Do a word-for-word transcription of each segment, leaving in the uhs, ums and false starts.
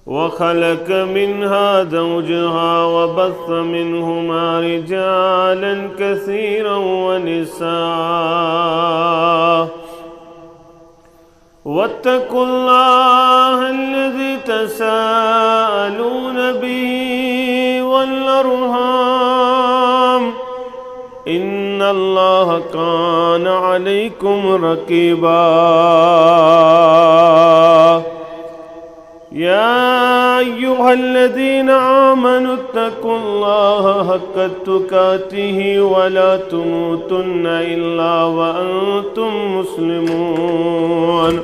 وخلق منها زوجها وبث منهما رجالا كثيرا ونساء، واتقوا الله الذي تساءلون به والأرحام، إن الله كان عليكم رقيبا. يا أيها الذين آمنوا اتقوا الله حق تقاته ولا تموتن إلا وأنتم مسلمون.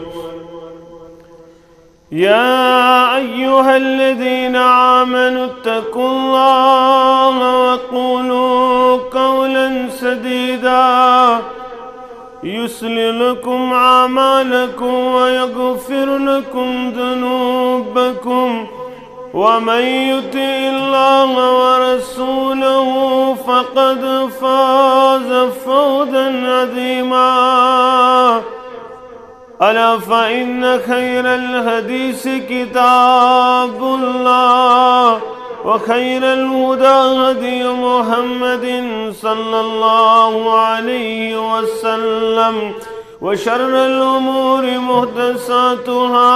يا أيها الذين آمنوا اتقوا الله وقولوا قولا سديدا، يصلح لكم أعمالكم ويغفر لكم ذنوبكم، ومن يطع الله ورسوله فقد فاز فوزا عظيما. ألا فإن خير الحديث كتاب الله، وخير الهدى هدي محمد صلى الله عليه وسلم، وشر الأمور محدثاتها،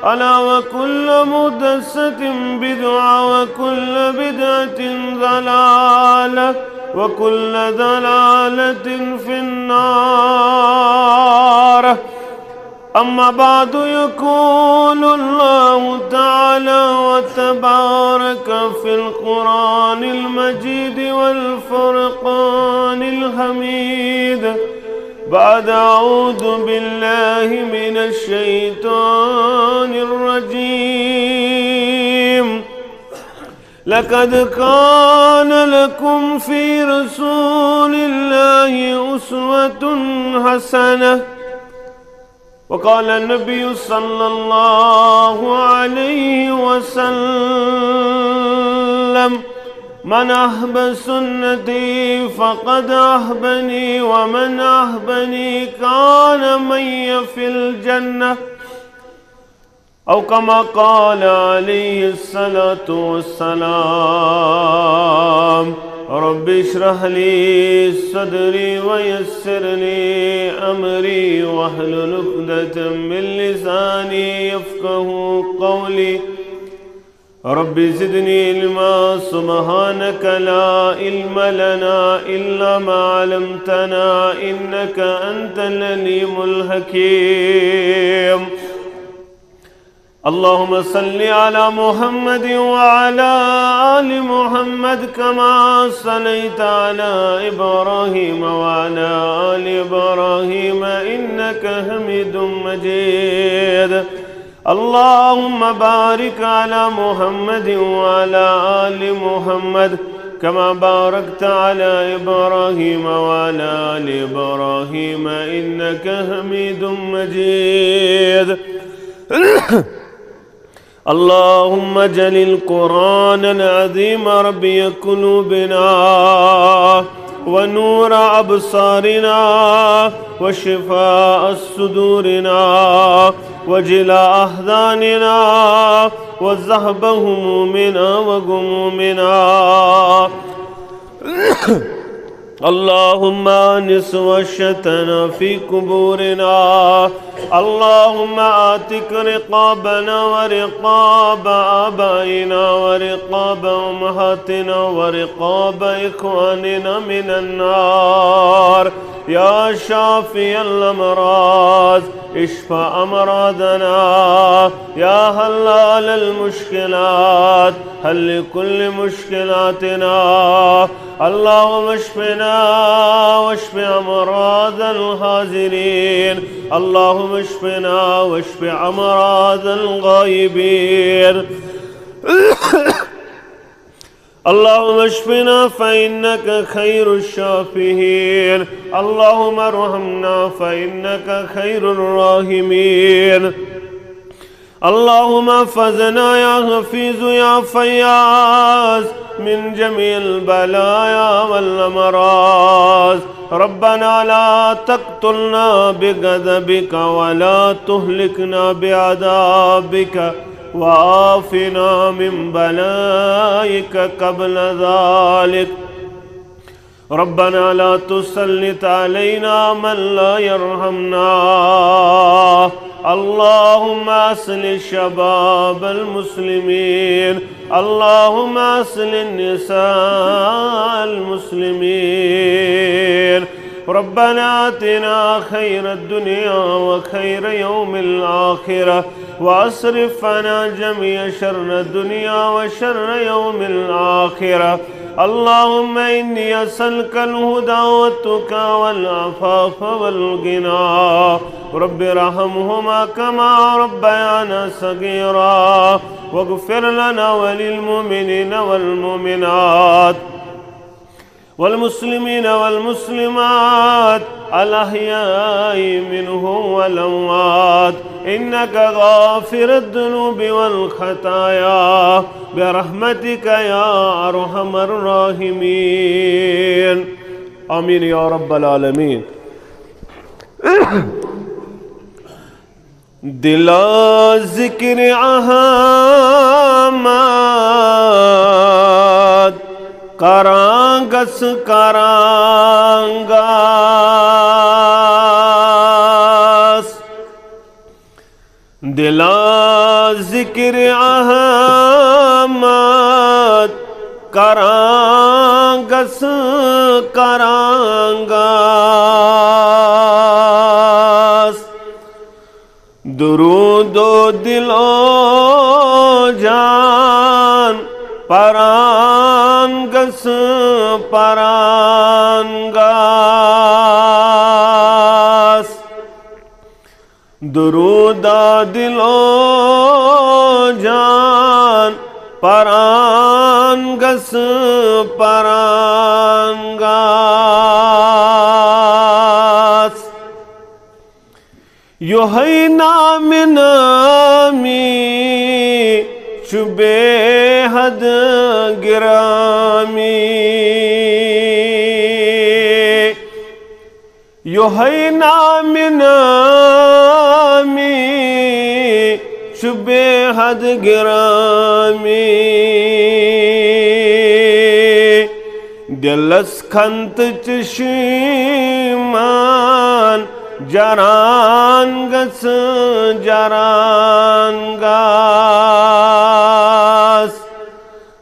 ألا وكل محدثة بدعة، وكل بدعة ضلالة، وكل ضلالة في النار. أما بعد، يقول الله تعالى وتبارك في القرآن المجيد والفرقان الحميد، بعد أعوذ بالله من الشيطان الرجيم. لقد كان لكم في رسول الله أسوة حسنة. وقال النبي صلى الله عليه وسلم: من أحب سنتي فقد أحبني، ومن أحبني كان معي في الجنة. أو كما قال عليه الصلاة والسلام. رب اشرح لي صدري ويسر لي أمري واحلل عقدة من لساني يفقه قولي. رب زدني علما. سبحانك لا علم لنا إلا ما علمتنا إنك أنت العليم الحكيم. اللهم صل على محمد وعلى آل محمد كما صليت على إبراهيم وعلى آل إبراهيم إنك حميد مجيد. اللهم بارك على محمد وعلى آل محمد كما باركت على إبراهيم وعلى آل إبراهيم إنك حميد مجيد. اللهم اجعل القرآن العظيم ربيع قلوبنا ونور أبصارنا وشفاء صدورنا وجلاء أحزاننا وذهب همومنا وغمومنا. اللهم آنس وحشتنا في قبورنا. اللهم اعتق رقابنا ورقاب آبائنا ورقاب أمهاتنا ورقاب إخواننا من النار. يا شافي الأمراض، اشف أمراضنا. يا حلال المشكلات، حل كل مشكلاتنا. اللهم اشفنا واشف أمراض الحاضرين. اللهم اشفنا واشف أمراض الغائبين. اللهم اشفنا فإنك خير الشافين. اللهم ارحمنا فإنك خير الراحمين. اللهم احفظنا يا حفيظ يا فياض من جميع البلايا والأمراض. ربنا لا تقتلنا بغضبك ولا تهلكنا بعذابك. وعافنا من بلائك قبل ذلك. ربنا لا تسلط علينا من لا يرحمنا. اللهم أصلح شباب المسلمين. اللهم أصلح نساء المسلمين. ربنا آتنا خير الدنيا وخير يوم الآخرة، وأصرف عنا جميع شر الدنيا وشر يوم الآخرة. اللهم إني أسألك الهدى والتقى والعفاف والغنى. رب ارحمهما كما ربيانا صغيرا. واغفر لنا وللمؤمنين والمؤمنات والمسلمين والمسلمات الأحياء منهم والأموات، إنك غافر الذنوب والخطايا، برحمتك يا أرحم الراحمين. آمين يا رب العالمين. دلا ذکر احمد کران گژھ، کران گژھ۔ دلا ذکر احمد کران گژھ، کران گژھ۔ درود و دل و جان پران گژھ، پران گژھ۔ درود و دل و جان پران گژھ، پران گژھ۔ یوہے نام نامی چھُ بے حد گرامی۔ یوہے نام نامی چھُ بے حد گرامی۔ دلس کھنت چشیمان جران گژھ، جران گژھ۔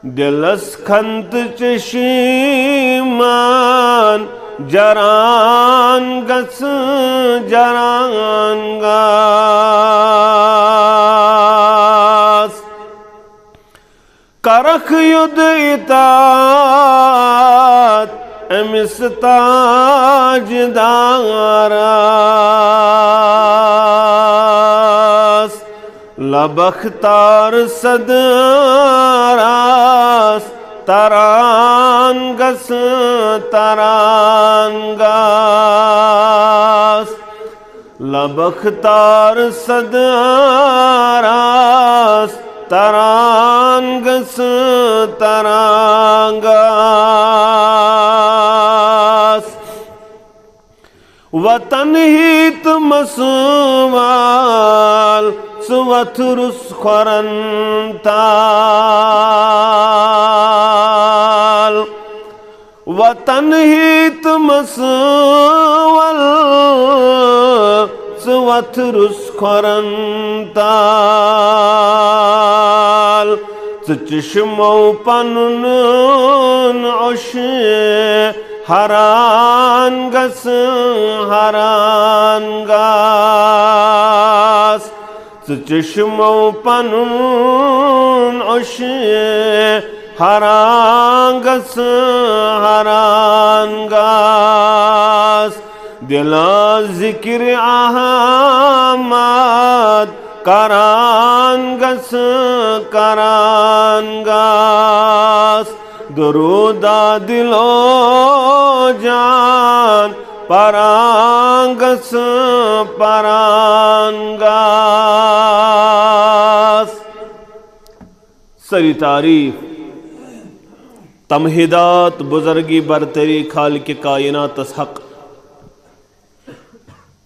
دلس کھنت چشیمان جران گژھ، جران گژھ۔ کرکھ یود اطاعت أمِس تاجدارس۔ لبختار صدرس تران گژھ، تران گژھ۔ لبختار صدرس تران گژھ، تران گژھ۔ وطن ہیت مسوال سُہ وتھرُس کھۄرن تال۔ وطن ہیت مسوال سُہ وتھرُس کھۄرن تال۔ ژٕ چشمو پنُن اوش حران گژھ، حران گژھ۔ ژٕ چشمو پنُن اوش حران گژھ، حران گژھ۔ دلا ذکر احمد کران گژھ، کران گژھ۔ درود دل و جان پران گژھ، پران گژھ۔ سٲری تعریٖف، تمہیدات، بزرگی، برتری خالق کائناتس حق۔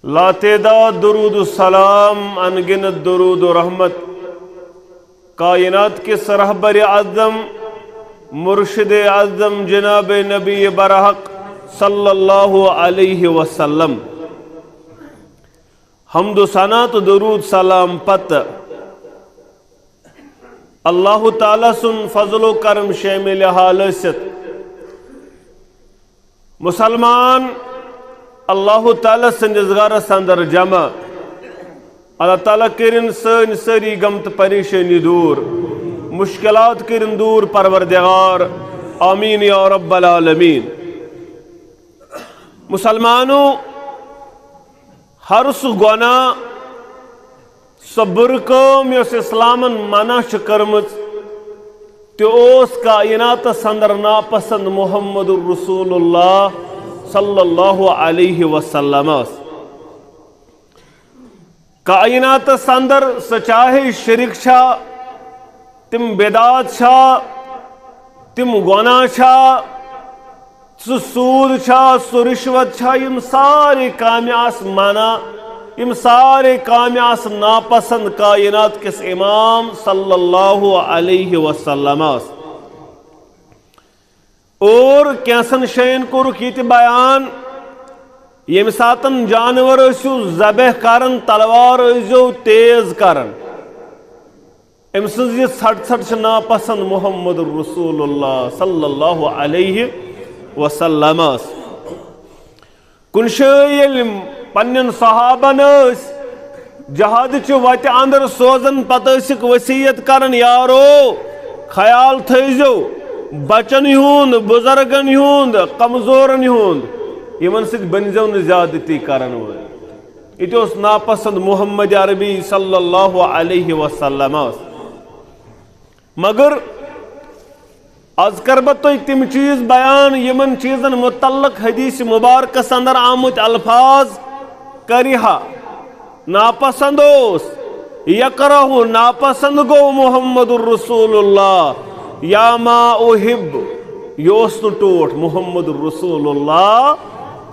لاتعداد درود و سلام، انگنت درود و رحمت کائنات کِس رہبر اعظم، مرشد اعظم جناب نبی برحق صلی اللہ علیہ وسلم۔ حمد و ثنا تہٕ درود سلام پتہٕ اللہ تعالیٰ سُنٛد فضل و کرم شامل حال ٲسِتھ، مسلمان اللہ تعالیٰ سٕنٛدِس گرس اندر جمع۔ اللہ تعالیٰ کٔرِن سٲنۍ سٲری غم تہٕ پریشٲنی دوٗر، مشکلات کٔرِن دوٗر پروردگار، آمین یا رب العالمین۔ مسلمانو، ہر سُہ گۄناہ، سۄ بُرٕ کٲم یۄس اسلامن منع چھِ کٔرمٕژ، تہِ اوس کائناتس اندر ناپسند محمد رسول اللہ صلی اللہ علیہ وسلمس۔ کائناتس اندر سۄ چاہے شرک چھا، تِم بدعات چھا، تِم گۄناہ چھا، سُہ سوٗد چھا، سُہ رشوت چھا، یِم سارے کامہِ آسہٕ منع، یِم سارے کامہِ آسہٕ ناپسند کائنات کِس امام صلی اللہ علیہ وسلمس۔ اور کینٛژن جاین کوٚرُکھ یہِ تہِ بیان، ییٚمہِ ساتن جانور ٲسِو ذبح کران، تلوار ٲسۍزیو تیز کران۔ أمۍ سٕنٛز یہِ ژھٹھ ژھٹھ چھِ ناپسند محمد رسول اللہ صلی اللہ علیہ وسلمس۔ کُنہِ جایہِ ییٚلہِ پننٮ۪ن صحابن ٲسۍ جہادٕچہِ وتہِ اندر سوزان، پتہٕ ٲسِکھ وصیت کران، یارو، خیال تھٲیزیو بچن ہُنٛد، بزرگن ہُنٛد، کمزورن ہُنٛد، یِمن سۭتۍ بٔنزیو نہٕ زیادتی کرن وٲلۍ۔ یہِ تہِ اوس ناپسند محمد عربی صلی اللہ علیہ وسلمس۔ مگر از کرٕ بہٕ تۄہہِ تِم چیٖز بیان، یِمن چیٖزن متعلق حدیث مبارکس اندر آمٕتۍ الفاظ کریہہ ناپسند اوس، یکرہ، ناپسند گوٚو محمد رسول اللہ، یا ما احب، یہِ اوس نہٕ ٹوٹھ محمد رسول اللہ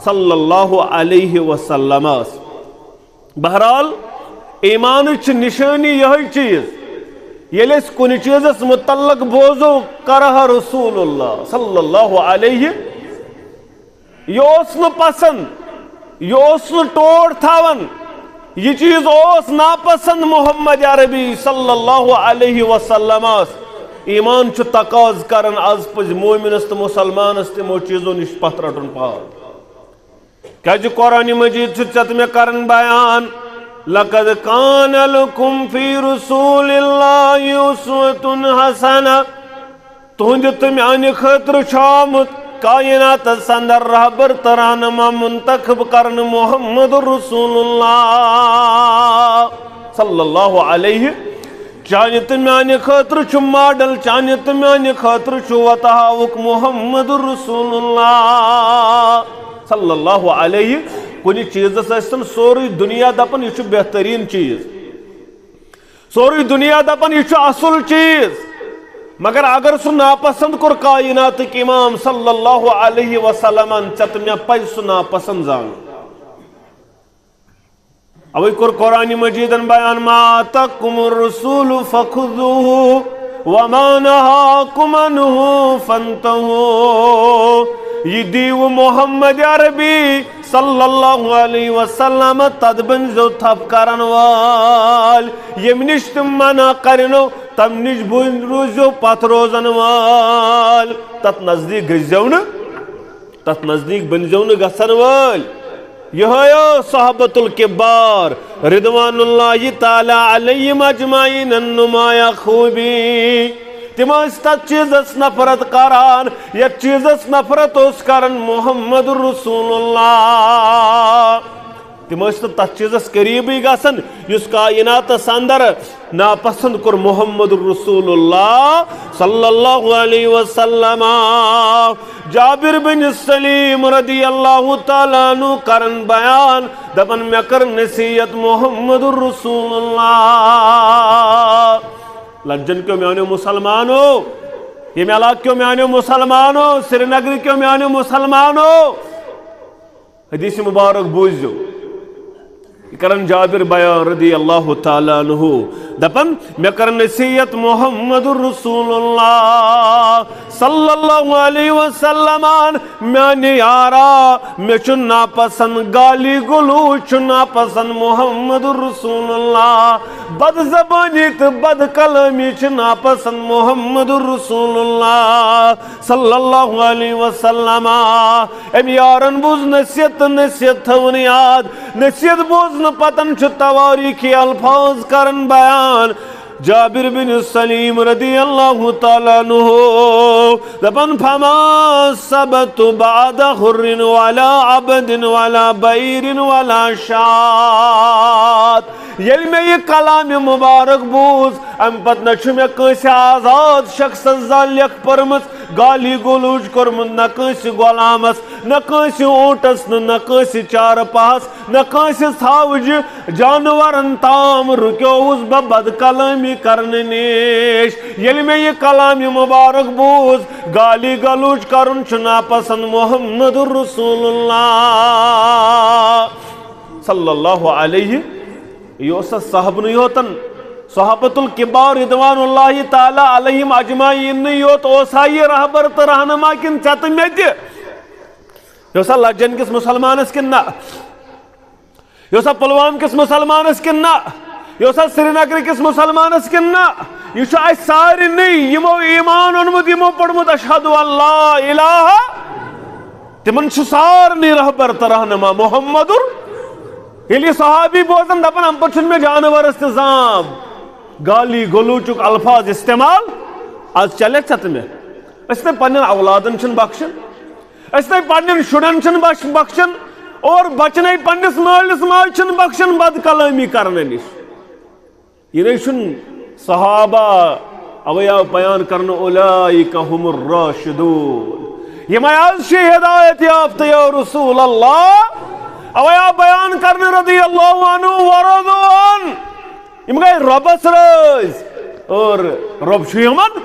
صلی اللہ علیہ وسلمس۔ بہرحال، ایمانٕچ چھِ نشٲنی یِہوٚے چیٖز، ییٚلہِ أسۍ کُنہِ چیٖزس متعلق بوزو، کرہ رسول اللہ صلی اللہ علیہ، یہِ اوس نہٕ پسند، یہِ اوس نہٕ ٹوٹھ تھاوان، یہِ چیٖز اوس ناپسند محمد عربی صلی اللہ علیہ وسلمس۔ ایمان چھُ تقاض کران، از پزِ مومنس تہٕ مسلمانس تِمو چیٖزو نِش پتھ رٹُن پاو۔ کیازِ قرآن مجید چھُ ژےٚ تہٕ مےٚ کران بیان، لقد کان لکم فی رسول اللہ اسوۃ حسنہ۔ تُہنٛدِ تہٕ میانہِ خٲطرٕ چھُ آمُت کائناتس اندر رہبر تہٕ رہنما منتخب کرنہٕ محمد رسول اللہ صلی اللہ علیہ۔ چانہِ تہٕ میانہِ خٲطرٕ چھُ ماڈل، چانہِ تہٕ میانہِ خٲطرٕ چھُ وتہٕ ہاوُک محمد رسول اللہ صلی اللہ علیہ۔ کُنہِ چیٖزس ٲسۍتن سورُے دُنیا دپان، یہِ چھُ بہتریٖن چیٖز، سورُے دُنیا دپان، یہِ چھُ اصل چیٖز، مگر اگر سُہ ناپسند کوٚر کائناتٕکۍ امام صلی اللہ علیہ وسلمن، ژےٚ تہٕ مےٚ پزِ سُہ ناپسند زانُن۔ اوے کوٚر قرآن مجیدن بیان، ما آتاکم الرسول فخذوہ وما نہاکم عنہ فانتہوا۔ یہِ دیٖوٕ محمد عربی صلی اللہ علیہ وسلم، تتھ بٔنزیو تھپھ کرن وٲلۍ۔ ییٚمہِ نِش تِم منع کرنو، تمہِ نِش بٔنۍ روٗزیو پتھ روزن وٲلۍ۔ تتھ نزدیٖک گٔژھزیو نہٕ۔ تتھ نزدیٖک بٔنزیو نہٕ گژھن وٲلۍ۔ یِہوٚے اوس صحابۃ الکبار رضوان اللہ تعالیٰ علیہم اجمعینن نمایاں خوٗبی۔ تِم ٲسۍ تتھ چیٖزس نفرت کران، یتھ چیٖزس نفرت اوس کران محمد رسول اللہ۔ تِم ٲسۍ نہٕ تتھ چیٖزس قریٖبٕے گژھان یُس کائناتس اندر ناپسند کوٚر محمد رسول اللہ صلی اللہ علیہ وسلم۔ جابر بن سلیم رضی اللہ تعالیٰ عنہ کرن بیان، دپن، مےٚ کٔر نصیحت محمد رسول اللہ۔ لجن کیو میانیو مسلمانو، ییٚمہِ علاقہٕ کیو میانیو مسلمانو، سرینگر کیو میانیو مسلمانو، حدیث مبارک بوٗزِو۔ یہِ کرن جابر بیان رضی اللہ تعالیٰ عنہ۔ دپان، مےٚ کٔر نصیحت محمد رسول اللہ صلی اللہ علیہ وسلمن، میانہِ یارا، مےٚ چھُ ناپسند، گالی گلوچ چھُ ناپسند محمد رسول اللہ، بد زبانی تہٕ بد کلٲمی چھِ ناپسند محمد رسول اللہ صلی اللہ علیہ وسلم۔ أمۍ یارن بوٗز نصیحت تہٕ نصیحت تھٲوٕن یاد۔ نصیحت بوزنہٕ پتن چھُ توٲریٖخی الفاظ کران بیان۔ جابر بن سلیم رضی اللہ تعالیٰ عنہ دپان، فما صبت بعد حر ولا عبد ولا بعیر ولا شاة۔ ییٚلہِ مےٚ یہِ کلامِ مبارک بوٗز، امہِ پتہٕ نہ چھُ مےٚ کٲنٛسہِ آزاد شخصس زانٛہہ لیکھ پٔرمٕژ، گالی گلوچ کوٚرمُت نہ کٲنٛسہِ غلامس، نہ کٲنٛسہِ اوٗنٹس، نہ، نہ کٲنٛسہِ چارپاہس، نہ کٲنٛسہِ ژھاوجہِ جانورن تام رُکیووُس بہٕ بد کلٲمی کرنہٕ نِش۔ ییٚلہِ مےٚ یہِ کلامِ مبارک بوٗز، گالی گلوچ کرُن چھُ ناپسند محمد رسول اللہ صلی اللہ علیہ۔ یہِ اوس صحابنٕے یوتن، صحابت الکبار رضوان اللہ تعالیٰ علیہم اجمعین نٕے یوت اوسا یہِ رہبر تہٕ رہنما کِنہٕ ژےٚ تہٕ مےٚ تہِ؟ یہِ اوسا لجن کِس مسلمانس کِنہٕ نہ؟ یہِ اوسا پلوام کِس مسلمانس کِنہٕ نہ؟ یہِ اوسا سرینگر کِس مسلمانس کِنہٕ نہ؟ یہِ چھُ اسہِ سارنٕے، یِمو ایمان اوٚنمُت، یِمو پوٚرمُت اشہد ان لا الہ۔ تِمن چھُ سارنٕے رہبر تہٕ رہنما محمد۔ ییٚلہِ یہِ صحابی بوزان، دپان، امہِ پتہٕ چھُنہٕ مےٚ جانورس تہِ زام گالی گلوچُک الفاظ استعمال۔ از چلے ژےٚ تہٕ مےٚ؟ أسۍ نَے پننٮ۪ن اولادن چھِنہٕ بخشان، أسۍ نَے پننٮ۪ن شُرٮ۪ن چھِنہٕ بخش-، بخشان، اور بچنے پننِس مٲلِس ماجہِ چھِنہٕ بخشان بد کلٲمی کرنہٕ نِش۔ یہِ نَے چھُنہٕ صحابہ، اوے آو بیان کرنہٕ، اولئک هم الراشدون، یِمے از چھِ ہدایت یافتہٕ یا رسول اللہ۔ اوے آو بیان کرنہٕ رضی اللہ عنہ ورضوا عنہ، یِم گٔے رۄبس رٲضۍ اور رۄب چھُ یِمن۔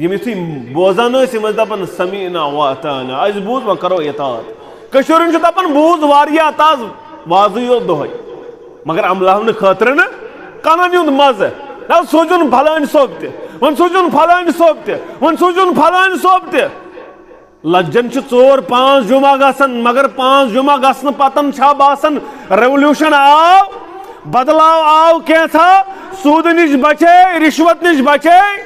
یِم یُتھُے بوزان ٲسۍ، یِم ٲسۍ دَپان، "سمعنا واطعنا"، اَسہِ بوٗز، وۄنۍ کَرو اطاعت۔ کٔشیٖرِ ہُنٛد چھُ دَپان، "بوٗز واریاہ، تہٕ از وازٕے یوت دۄہَے، مگر عملاونہٕ خٲطرٕ نہٕ، کَنَن ہُنٛد مَزٕ۔ نہ سوٗزِوُن فلٲنۍ صٲب تہِ، وۄنۍ سوٗزِوُن فلٲنۍ صٲب تہِ، وۄنۍ سوٗزِوُن فلٲنۍ صٲب تہِ۔" لَجَن چھِ ژور پانٛژھ جمعہ گژھان، مگر پانٛژھ جمعہ گژھنہٕ پَتَن چھا باسان، ریولوشن آو، بدلاو آو کینٛژھا، سوٗدٕ نِش بچے، رشوت نِش بچے،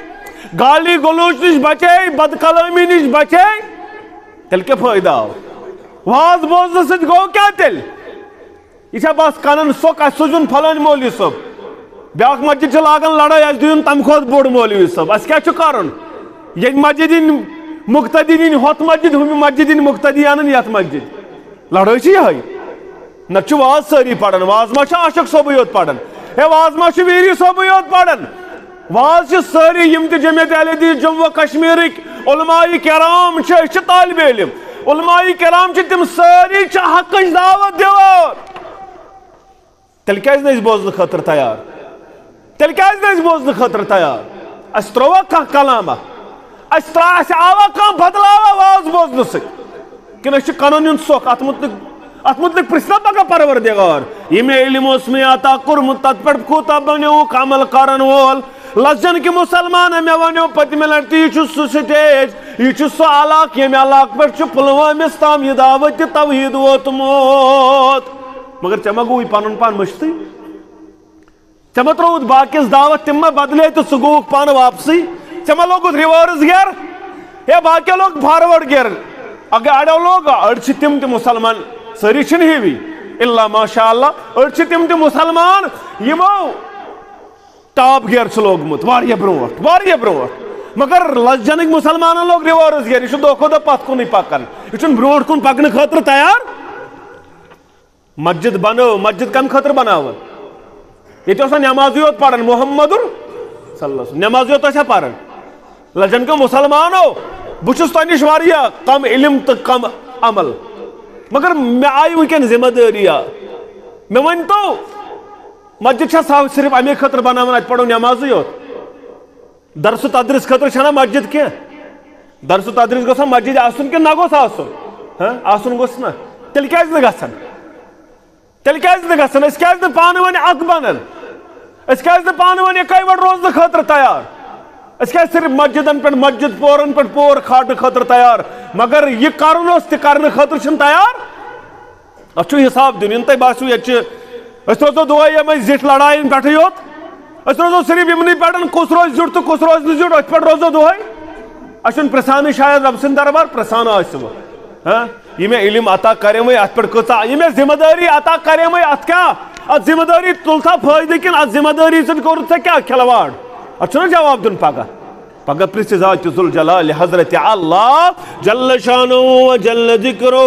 گالی گلوچ نِش بچے، بد کلٲمی نِش بچے، تیٚلہِ کیٛاہ فٲیدٕ آو؟ واز بوزنہٕ سۭتۍ گوٚو کیٛاہ تیٚلہِ؟ یہِ چھا بس کنن سۄکھ، اسہِ سوٗزُن فلٲنۍ مولوی صٲب؟ بیٛاکھ مسجد چھِ لاگان لڑٲے، اسہِ دِیُن تمہِ کھۄتہٕ بوٚڑ مولوی صٲب۔ اسہِ کیٛاہ چھُ کرُن؟ ییٚتہِ مسجد ہِنٛدۍ مُقتدی نِنۍ ہۄتھ مسجد، ہُمہِ مسجد ہِنٛدۍ مُقتدی انٕنۍ یتھ مسجد۔ لڑٲے چھِ یِہے۔ نتہٕ چھُ واز سٲری پران، واز ما چھُ عاشق صٲبٕے یوت پران؟ ہے، واز ما چھُ ویری صٲبٕے یوت پران؟ واز چھِ سٲری، یِم تہِ جمعیت اہل حدیث جموں و کشمیرٕکۍ علماء کرام چھِ، أسۍ چھِ طالب علم۔ علماء کرام چھِ، تِم سٲری چھِ حقٕچ دعوت دِوان۔ تیٚلہِ کیٛازِ نہٕ أسۍ بوزنہٕ خٲطرٕ تیار؟ تیٚلہِ کیٛازِ نہٕ أسۍ بوزنہٕ خٲطرٕ تیار؟ اَسہِ ترٛووا کانٛہہ کلامہ؟ اَسہِ ترٛا-، اَسہِ آوا کانٛہہ بدلاوا واز بوزنہٕ سۭتۍ؟ کِنہٕ أسۍ چھِ کَنَن ہُنٛد سۄکھ؟ اَتھ مُتعلِق، اَتھ مُتعلِق پرٛژھِ نا پگاہ پروردگار، ییٚمۍ علم اوس مےٚ عطا کوٚرمُت، تَتھ پٮ۪ٹھ کوٗتاہ بنیووُکھ عمل کَرَن وول؟ لَفظَن کہِ مُسلمان، مےٚ وَنیو پٔتمہِ لَٹہِ تہِ، یہِ چھُ سُہ سٹیج، یہِ چھُ سُہ علاقہٕ، ییٚمہِ علاقہٕ پٮ۪ٹھ چھُ پُلوٲمِس تام یہِ دعوت تہِ توحیٖد ووتمُت۔ مگر ژےٚ ما گوٚوُے پنُن پان مٔشتٕے؟ ژےٚ ما ترٛووُتھ باقیَس دعوت، تِم ما بدلے تہٕ ژٕ گوٚوُکھ پانہٕ واپسٕے؟ ژےٚ ما لوگُتھ reverse gear؟ ہے، باقیو لوگ forward gear۔ اگر اڑیو لوگ، أڑۍ چھِ تِم تہِ مُسلمان، سٲری چھِنہٕ ہِوی۔ الا ماشاء اللہ، أڑۍ چھِ تِم تہِ مُسلمان، یِمو top gear چھُ لوگمُت واریاہ برونٛٹھ، واریاہ برونٛٹھ۔ مگر لَجَنٕکۍ مُسلمانَن لوگ reverse gear، یہِ چھُ دۄہ کھۄتہٕ دۄہ پتھ کُنٕے پکان، یہِ چھُنہٕ برونٛٹھ کُن پکنہٕ خٲطرٕ تیار۔ مسجد بنٲو، مسجد کمہِ خٲطرٕ بناوان؟ ییٚتہِ اوس نہ نمازٕے یوت پران، محمد صلی اللہ علیہ وسلم نمازٕے یوت ٲسیا پران؟ لجن گوٚو مُسلمانو، بہٕ چھُس تۄہہِ نِش واریاہ کم علم تہٕ کم عمل، مگر مےٚ آیہِ وٕنکیٚن ذمہ دٲری۔ آ، مےٚ ؤنۍ تو، مسجد چھا صاف صرف امے خٲطرٕ بناوان، اتہِ پرو نمازٕے یوت؟ درس و تدریس خٲطرٕ چھَنا مسجد کینٛہہ؟ درس و تدریس گوٚژھا مسجد آسُن کِنہٕ نہ گوٚژھ آسُن؟ ہہ؟ آسُن گوٚژھ نہ؟ تیٚلہِ کیٛازِ نہٕ گژھان؟ تیٚلہِ کیٛازِ نہٕ گژھان؟ أسۍ کیٛازِ نہٕ پانہٕ ؤنۍ اکھ بنان؟ أسۍ کیازِ نہٕ پانہٕ ؤنۍ یِکوٹہٕ روزنہٕ خٲطرٕ تیار؟ أسۍ کیازِ صرف مسجدن پٮ۪ٹھ، مسجد پورن پٮ۪ٹھ پور کھارنہٕ خٲطرٕ تیار، مگر یہِ کرُن اوس تہِ کرنہٕ خٲطرٕ چھِنہٕ تیار؟ اتھ چھُ حساب دیُن۔ یِنہٕ تۄہہِ باسیو ییٚتہِ چھِ، أسۍ روزو دۄہے یِمے زِٹھۍ لڑاین پٮ۪ٹھٕے یوت، أسۍ روزو صرف یِمنٕے پٮ۪ٹھ، کُس روزِ زیُٹھ تہٕ کُس روزِ نہٕ زیُٹھ، أتھۍ پٮ۪ٹھ روزو دۄہے۔ اَسہِ چھُنہٕ پرژھانٕے شاید رب سٕنٛدِ دربار، پرژھان آسہِ وۄنۍ۔ ہاں؟ یہِ مےٚ علم عطا کریمٕے، اتھ پٮ۪ٹھ کۭژاہ، یہِ مےٚ ذمہ دٲری عطا کریمٕے، اتھ کیٛاہ؟ اتھ ذمہ دٲری تُل تھا فٲیدٕ کِنہٕ اتھ ذمہ دٲری سۭتۍ کوٚرُتھ ژےٚ کیٛاہ کھلواڑ؟ اتھ چھُنہ جواب دیُن پگاہ۔ پگاہ پرژھِ ذاتِ ذوالجلال حضرت اللہ جل شانہ و جل ذکرہ۔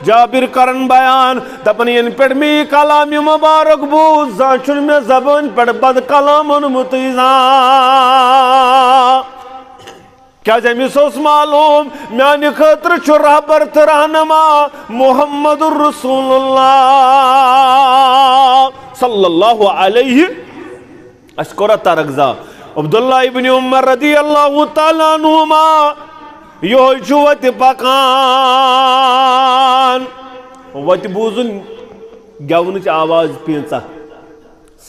جابر کرن بیان، دپان، ینہٕ پٮ۪ٹھ مےٚ یہِ کلام مبارک بوٗز، زانٛہہ چھُنہٕ مےٚ زبٲنۍ پٮ۪ٹھ بد کلام اوٚنمُتٕے زانٛہہ۔ کیازِ أمِس اوس معلوم، میانہِ خٲطرٕ چھُ رہبر تہٕ رہنما محمد رسول اللہ صلی اللہ علیہ۔ اسہِ کوٚرا ترک زا؟ عبداللہ ابن عمر رضی اللہ تعالیٰ عنہما، یہوے چھُ وتہِ پکان۔ وتہِ بوٗزُن گٮ۪ونٕچ آواز پیٖژاہ،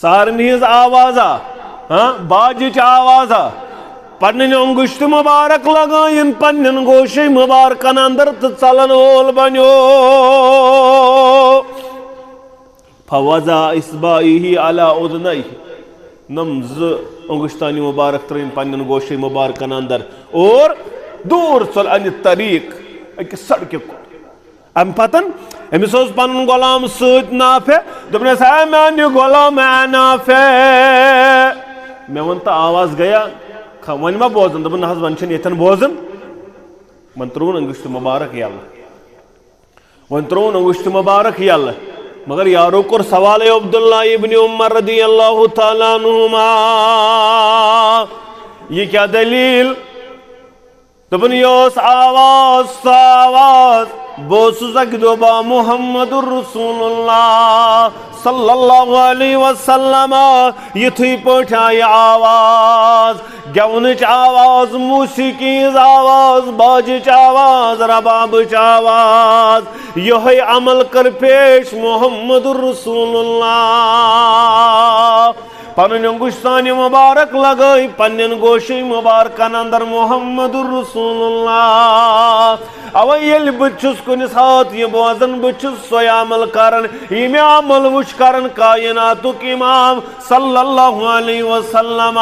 سارنٕے ہٕنٛز آوازا، ہاں، باجٕچ آوازا، پنٕنۍ اوٚنٛگُج تہٕ مبارک لگٲیِن پنٕنٮ۪ن گوشے مبارکن اندر تہٕ ژلن وول بنیو۔ فوضع اصبعیہ علی اذنیہ، نم زٕ اوٚنٛگُج تانی مبارک ترٲیِن پنٕنٮ۪ن گوشے مبارکن اندر اور دوٗر ژل انہِ طریق، أکِس سڑکہِ کُن۔ امہِ پتن أمِس اوس پنُن غلام سۭتۍ نافع، دوٚپنس، "اے میانہِ غلام، اے نافع، مےٚ ووٚن تہٕ آواز گٔیا، خ-، وۄنۍ ما بوزن؟" دوٚپُن، "نہ حظ، وۄنۍ چھُنہٕ ییٚتھٮ۪ن بوزُن۔" وۄنۍ ترٛووُن انگُشت مبارک یلہٕ، وۄنۍ ترٛووُن انگُشت مبارک یلہٕ۔ مگر یارو کوٚر سوالے عبداللہ ابن عمر رضی اللہ تعالیٰ عنہما، "یہِ کیٛاہ دٔلیٖل؟" دوٚپُن، یہِ ٲس آواز، سۄ آواز، بہٕ اوسُس اَکہِ دۄہ با محمد رسول اللہ صلی اللہ علیہ وسلم، یِتھُے پٲٹھۍ آیہِ آواز، گٮ۪ونٕچ آواز، موسیقی ہٕنٛز آواز، باجٕچ آواز، ربابٕچ آواز، یِہوٚے عمل کٔر پیش محمد رسول اللہ۔ پنٕنۍ انگُشتانہِ مبارک لگٲے پننٮ۪ن گوشے مبارکن اندر محمد رسول اللہ۔ اوے ییٚلہِ بہٕ چھُس کُنہِ ساتہٕ یہِ بوزان، بہٕ چھُس سۄے عمل کران، یہِ مےٚ عمل وُچھ کران کائناتُک امام صلی اللہ علیہ وسلم۔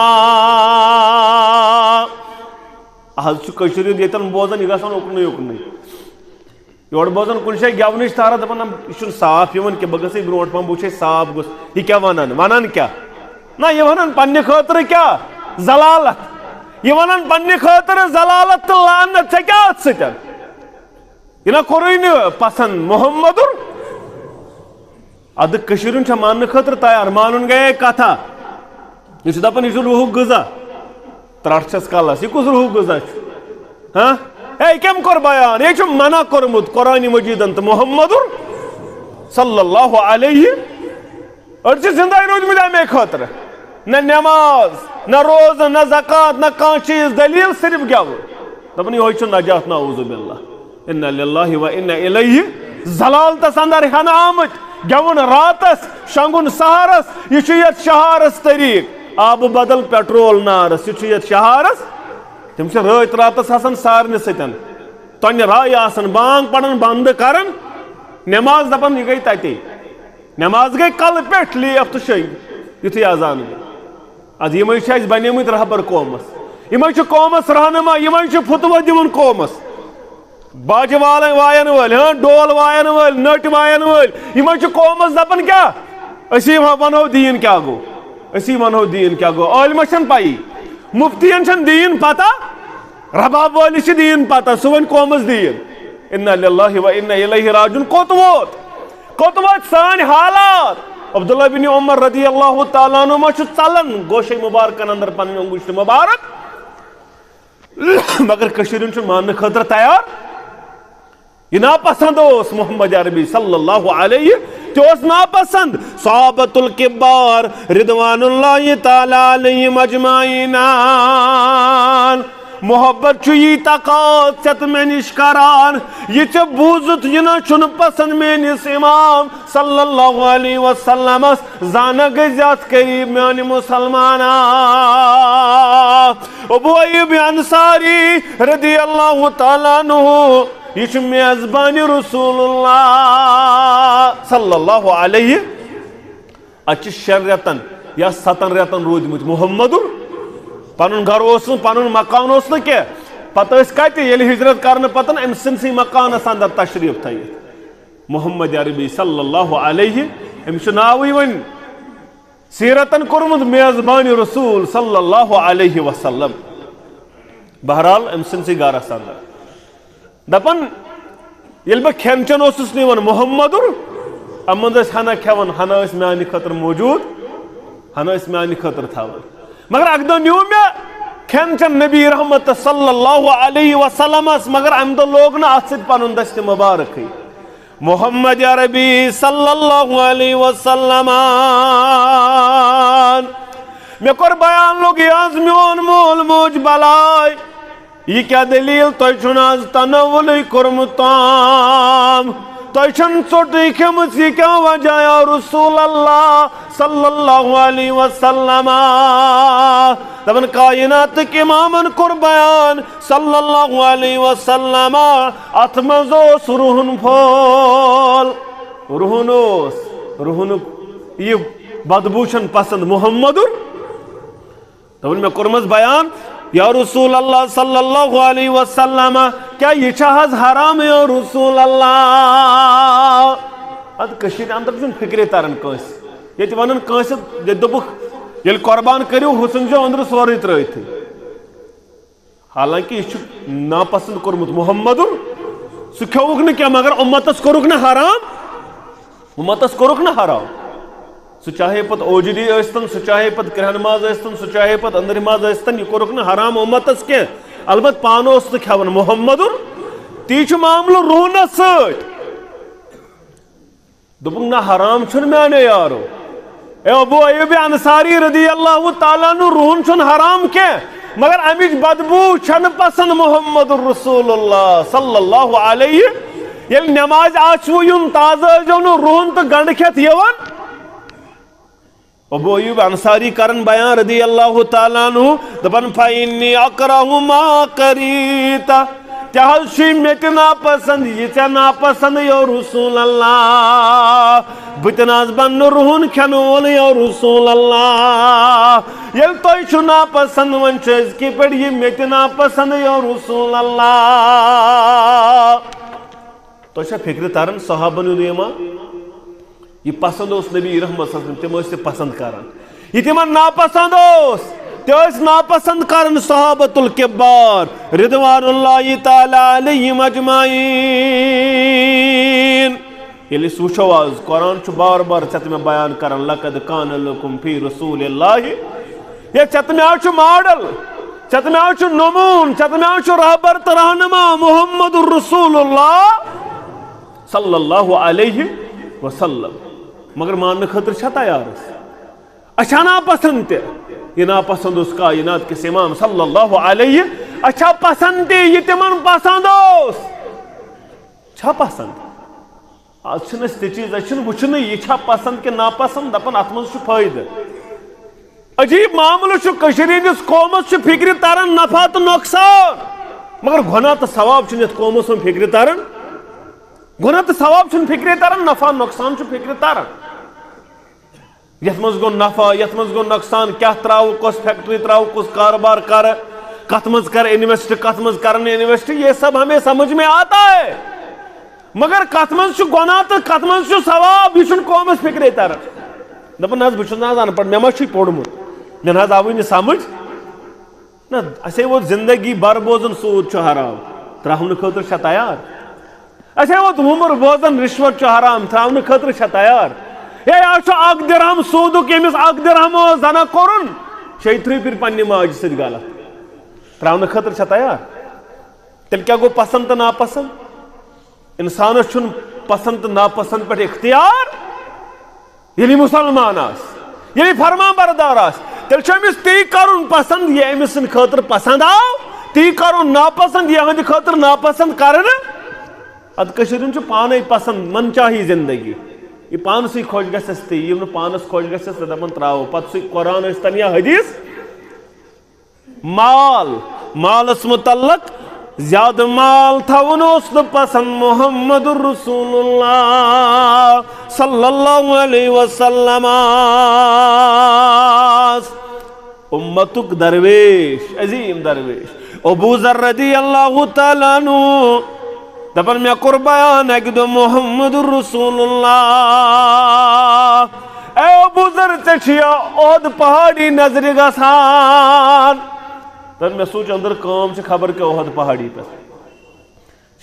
از چھُ کٔشیٖرِ ہُنٛد ییٚتٮ۪ن بوزان، یہِ گژھان اُکنُے اُکنُے۔ یورٕ بوزان کُنہِ جایہِ گٮ۪ونٕچ تارا، دَپان، "نہ، یہِ چھُنہٕ صاف یِوان کینٛہہ، بہٕ گژھٕ برونٛٹھ پہم، بہٕ وٕچھے صاف گوٚژھ۔ یہِ کیٛاہ وَنان؟ وَنان کیٛاہ؟ نہ، یہِ وَنان پننہِ خٲطرٕ کیٛاہ؟ ذلالت۔ یہِ وَنان پننہِ خٲطرٕ ذلالت تہٕ لعنت۔ ژےٚ کیٛاہ اَتھ سۭتۍ؟ یہِ نہ کوٚرُے نہٕ پسنٛد محمدُر۔" ادٕ کٔشیٖرِ ہُنٛد چھا ماننہٕ خٲطرٕ تیار؟ مانُن گٔیے کتھا۔ یہِ چھُ دپان، یہِ چھُ روحُک غذا۔ ترٛٹھ چھس کلس، یہِ کُس روحُک غذا چھُ؟ ہاں؟ ہے، کٔمۍ کوٚر بیان؟ یہِ چھُ منع کوٚرمُت قرآن مجیدن تہٕ محمد صلی اللہ علیہ۔ أڑۍ چھِ زندے روٗدمٕتۍ امے خٲطرٕ۔ نہ نماز، نہ روزٕ، نہ زکوٰۃ، نہ کانٛہہ چیٖز، دلیل صرف گٮ۪وُن۔ دپان، یِہوٚے چھُ نجات، نعوذ باللہ۔ انا للہ و انا الیہ۔ ذلالتس اندر ہٮ۪نہٕ آمٕتۍ، گٮ۪وُن راتس، شۄنٛگُن سحرس، یہِ چھُ یتھ شہارس طریٖق۔ آبہٕ بدل پیٹرول نارس، یہِ چھُ یتھ شہارس۔ تِم چھِ رٲتۍ راتس آسان سارنہِ سۭتۍ۔ تۄنہِ راے آسان، بانگ پران، بند کران، نماز دپان، یہِ گٔے تتے۔ نماز گٔے کلہٕ پٮ۪ٹھ لیف تہٕ شٔنگۍ، یُتھُے اذان گوٚو۔ از یِمے چھِ اَسہِ بنیمٕتۍ رہبر قومس، یِمے چھِ قومس رہنما، یِمے چھِ فتوہ دِوان قومس۔ باجہِ والن وایَن وٲلۍ، ہاں، ڈول وایَن وٲلۍ، نٔٹۍ وایَن وٲلۍ، یِمے چھِ قومس دپان کیٛاہ؟ أسی وَ-، ونہو دیٖن کیٛاہ گوٚو، أسی ونہو دیٖن کیٛاہ گوٚو۔ عٲلمس چھَنہٕ پَیی، مفتین چھَنہٕ دیٖن پتہ، رباب وٲلِس چھِ دیٖن پتہ، سُہ وَنہِ قومس دیٖن۔ انا للہ و انا الیہ راجعون۔ کوٚت ووت؟ کوٚت وٲتۍ سٲنۍ حالات؟ عبداللہ بن عمر رضی اللہ تعالیٰ عنہما چھُ ژلان گوشے مبارکن اندر پنٕنۍ انگشت مبارک، مگر کٔشیٖرِ ہُنٛد چھُنہٕ ماننہٕ خٲطرٕ تیار۔ یہِ ناپسند اوس محمد عربی صلی اللہ علیہ، تہِ اوس ناپسند۔ صحابۃ الکبار رضوان اللہ تعالیٰ علیہم اجمعین۔ محبت چھُ یی تقاض ژےٚ تہٕ مےٚ نِش کران، یہِ ژےٚ بوٗزُتھ یہِ نہ چھُنہٕ پسند میٲنِس امام صلی اللہ علیہ وسلمس، زانہ گٔے زیادٕ قریب میانہِ مسلمانا۔ ابو ایوب انصاری رضی اللہ تعالیٰ عنہ، یہِ چھُ میزبانِ رسول اللہ صلی اللہ علیہ۔ اتہِ چھِ شٮ۪ن رٮ۪تن یا ستن رٮ۪تن روٗدمٕتۍ محمدُر۔ پنُن گرٕ اوس نہٕ، پنُن مکان اوس نہٕ کینٛہہ۔ پتہٕ ٲسۍ کتہِ؟ ییٚلہِ ہجرت کرنہٕ پتہٕ أمۍ سٕنٛدسٕے مکانس اندر تشریف تھٲیِتھ۔ محمد عربی صلی اللہ علیہ، أمِس چھُ ناوٕے وۄنۍ سیرتن کوٚرمُت میزبانِ رسول صلی اللہ علیہ وسلم۔ بہرحال، أمۍ سٕنٛدسٕے گرس اندر۔ دپان، ییٚلہِ بہٕ کھٮ۪ن چٮ۪ن اوسُس نِوان محمدُر، اَمہِ منٛز ٲسۍ ہنا کھٮ۪وان، ہنا ٲسۍ میانہِ خٲطرٕ موجود، ہنا ٲسۍ میانہِ خٲطرٕ تھاوان۔ مگر اکہِ دۄہ نیوٗ مےٚ کھٮ۪ن چٮ۪ن نبی رحمت صلی اللہ علیہ وسلمس، مگر امہِ دۄہ لوگ نہٕ اتھ سۭتۍ پنُن دستِ مبارکٕے۔ محمد عربی صلی اللہ علیہ وسلم۔ مےٚ کوٚر بیان، لوٚگ یہِ آز میون مول موج بلاے۔ یہِ کیٛاہ دٔلیٖل؟ تۄہہِ چھُنہٕ آز تناولٕے کوٚرمُت تام؟ تۄہہِ چھَنہٕ ژوٚٹٕے کھیٚمٕژ، یہِ کیٛاہ وجہ یا رسول اللہ صلی اللہ علیہ وسلم؟ دپان کائناتٕکۍ امامن کوٚر بیان، صلی اللہ علیہ وسلم، اتھ منٛز اوس رُہُن پھول۔ رُہُن اوس، رُہُنُک یہِ بدبو چھَنہٕ پسند محمدُر۔ دوٚپُن، مےٚ کوٚرمَس بیان، یا رسول اللہ صلی اللہ علیہ وسلم، کیٛاہ یہِ چھا حظ حرام یا رسول اللہ؟ ادٕ کٔشیٖرِ اندر چھُنہٕ فکرے تران کٲنٛسہِ۔ ییٚتہِ وَنان کٲنٛسہِ، ییٚتہِ دوٚپُکھ، ییٚلہِ قربان کٔرِو، ہُہ ژھٕنزیو أنٛدرٕ سورُے ترٛٲوِتھٕے۔ حالانکہ یہِ چھُ ناپسند کوٚرمُت محمدُن۔ سُہ کھیوٚوُکھ نہٕ کینٛہہ، مگر اُمتس کوٚرُکھ نہٕ حرام۔ اُمتس کوٚرُکھ نہٕ حرام۔ سُہ چاہے پتہٕ اوجری ٲسۍتن، سُہ چاہے پتہٕ کرٛہن ماز ٲسۍتن، سُہ چاہے پتہٕ أنٛدرۍ ماز ٲسۍتن، یہِ کوٚرُکھ نہٕ حرام اُمتس کینٛہہ۔ البتہٕ پانہٕ اوس نہٕ کھٮ۪وان محمدُن۔ تی چھُ معاملہٕ روٗنس سۭتۍ۔ دوٚپُن، نہ، حرام چھُنہٕ میانیو یارو۔ اے ابو ایوب انصاری رضی اللہ تعالیٰ عنہ، رُہُن چھُنہٕ حرام کینٛہہ، مگر امِچ بدبو چھنہٕ پسند محمد رسول اللہ صلی اللہ علیہ۔ ییٚلہِ نمازِ آسوٕ یُن، تازٕ ٲسۍزیو نہٕ رُہُن تہٕ گنڈٕ کھٮ۪تھ یِوان۔ ابو ایوب انصاری کرن بیان رضی اللہ تعالیٰ عنہ، دپان، فإنی اکرہ ما کریت، تہِ حظ چھُے مےٚ تہِ ناپسند یہِ ژےٚ ناپسند، یا رسول اللہ۔ بہٕ تہِ نہ حظ بنہٕ نہٕ رُہُن کھٮ۪نہٕ وول، یا رسول اللہ۔ ییٚلہِ تۄہہِ چھُ ناپسند، وۄنۍ چھُ أزکہِ پٮ۪ٹھ یہِ مےٚ تہِ ناپسند، یا رسول اللہ۔ تۄہہِ چھا فکرِ تران صحابن ہُنٛد ایمان؟ یہِ پسند اوس نبی رحمت صلی اللہ علیہ وسلم، تِم ٲسۍ یہِ پسند کران۔ یہِ تِمن ناپسند اوس، تہِ ٲسۍ ناپسند کران صحابۃ الکبار رضوان اللہ تعالیٰ علیہم اجمعین۔ ییٚلہِ أسۍ وٕچھو آز، قرآن چھُ بار بار ژےٚ تہٕ مےٚ بیان کران، لقد کان لکم فی رسول اللہ، یا ژےٚ تہٕ مےٚ آز چھُ ماڈل، ژےٚ تہٕ مےٚ آز چھُ نموٗن، ژےٚ تہٕ مےٚ آز چھُ رہبر تہٕ رہنما محمد رسول اللہ صلی اللہ علیہ وسلم۔ مگر ماننہٕ خٲطرٕ چھا تیار أسۍ؟ اَسہِ چھا ناپسند تہِ؟ یہِ ناپسند اوس کائنات کِس امام صلی اللہ علیہ، اَسہِ چھا پسند تہِ یہِ تِمن پسند اوس؟ چھا پسند؟ آز چھِنہٕ أسۍ تہِ چیٖز، أسۍ چھِنہٕ وٕچھنٕے یہِ چھا پسند کِنہٕ ناپسند، دپان اتھ منٛز چھُ فٲیدٕ۔ عجیب معاملہٕ چھُ، کٔشیٖرِ ہٕنٛدِس قومس چھُ فکرِ تران نفع تہٕ نۄقصان، مگر گۄناہ تہٕ ثواب چھُنہٕ یتھ قومس منٛز فکرِ تران۔ گۄناہ تہٕ ثواب چھُنہٕ فکرِ تران، نفع نۄقصان چھُ فکرِ تران۔ یتھ منٛز گوٚو نفع، یتھ منٛز گوٚو نۄقصان، کیٛاہ ترٛاوٕ، کۄس فیکٹری ترٛاوٕ، کُس کاربار کرٕ، کتھ منٛز کرٕ انویسٹ، کتھ منٛز کرٕ نہٕ انویسٹ، یہ سب ہمیں سمجھ میں آتا ہے۔ مگر کتھ منٛز چھُ گۄناہ تہٕ کتھ منٛز چھُ ثواب، یہِ چھُنہٕ قومس فکرے تران۔ دپان، نہ حظ، بہٕ چھُس نہ حظ ان پڑھ، مےٚ ما چھُے پوٚرمُت، مےٚ نہ حظ آوٕے نہٕ سمجھ۔ نہ، اسے ووت زندگی بھر بوزان سود چھُ حرام، ترٛاونہٕ خٲطرٕ چھا تیار؟ اسے ووت عمر بوزان رشوت چھُ حرام، ترٛاونہٕ خٲطرٕ چھا تیار؟ ہے، آز چھُ اکھ درہم سودُک، ییٚمِس اکھ درہم اوس زنا کوٚرُن، شیٚیہِ ترٕٛہہِ پھِرِ پننہِ ماجہِ سۭتۍ غلط، ترٛاونہٕ خٲطرٕ چھا تیار؟ تیٚلہِ کیٛاہ گوٚو پسند تہٕ ناپسند؟ انسانس چھُنہٕ پسند تہٕ ناپسند پٮ۪ٹھ اختیار۔ ییٚلہِ مسلمان آسہِ، ییٚلہِ فرمان بردار آسہِ، تیٚلہِ چھُ أمِس تی کرُن پسند، یہِ أمِس سٕنٛدِ خٲطرٕ پسند آو، تی کرُن ناپسند، یِہنٛدِ خٲطرٕ ناپسند کرنہٕ۔ ادٕ کٔشیٖرِ ہُنٛد چھُ پانے پسند، من چاہی زندگی۔ یہِ پانسٕے خۄش گژھٮ۪س تی، یِم نہٕ پانس خۄش گژھٮ۪س، تہٕ دپان تراوو۔ پتہٕ سُہ قرآن ٲسۍ تن یا حدیث۔ مال، مالس متعلق زیادٕ مال تھاوُن اوس نہٕ پسند محمد رسول اللہ صلی اللہ علیہ وسلم۔ امتک درویش، عظیم درویش ابو ذر رضی اللہ تعالیٰ عنہ دپان، مےٚ کوٚر بیان اکہِ دۄہ محمد رسول اللہ، اے ابو ذر، ژےٚ چھُیا احد پہاڑی نظرِ گژھان؟ تہٕ مےٚ سوٗنٛچ أنٛدٕر کٲم چھِ خبر کیٛاہ احد پہاڑی پٮ۪ٹھ۔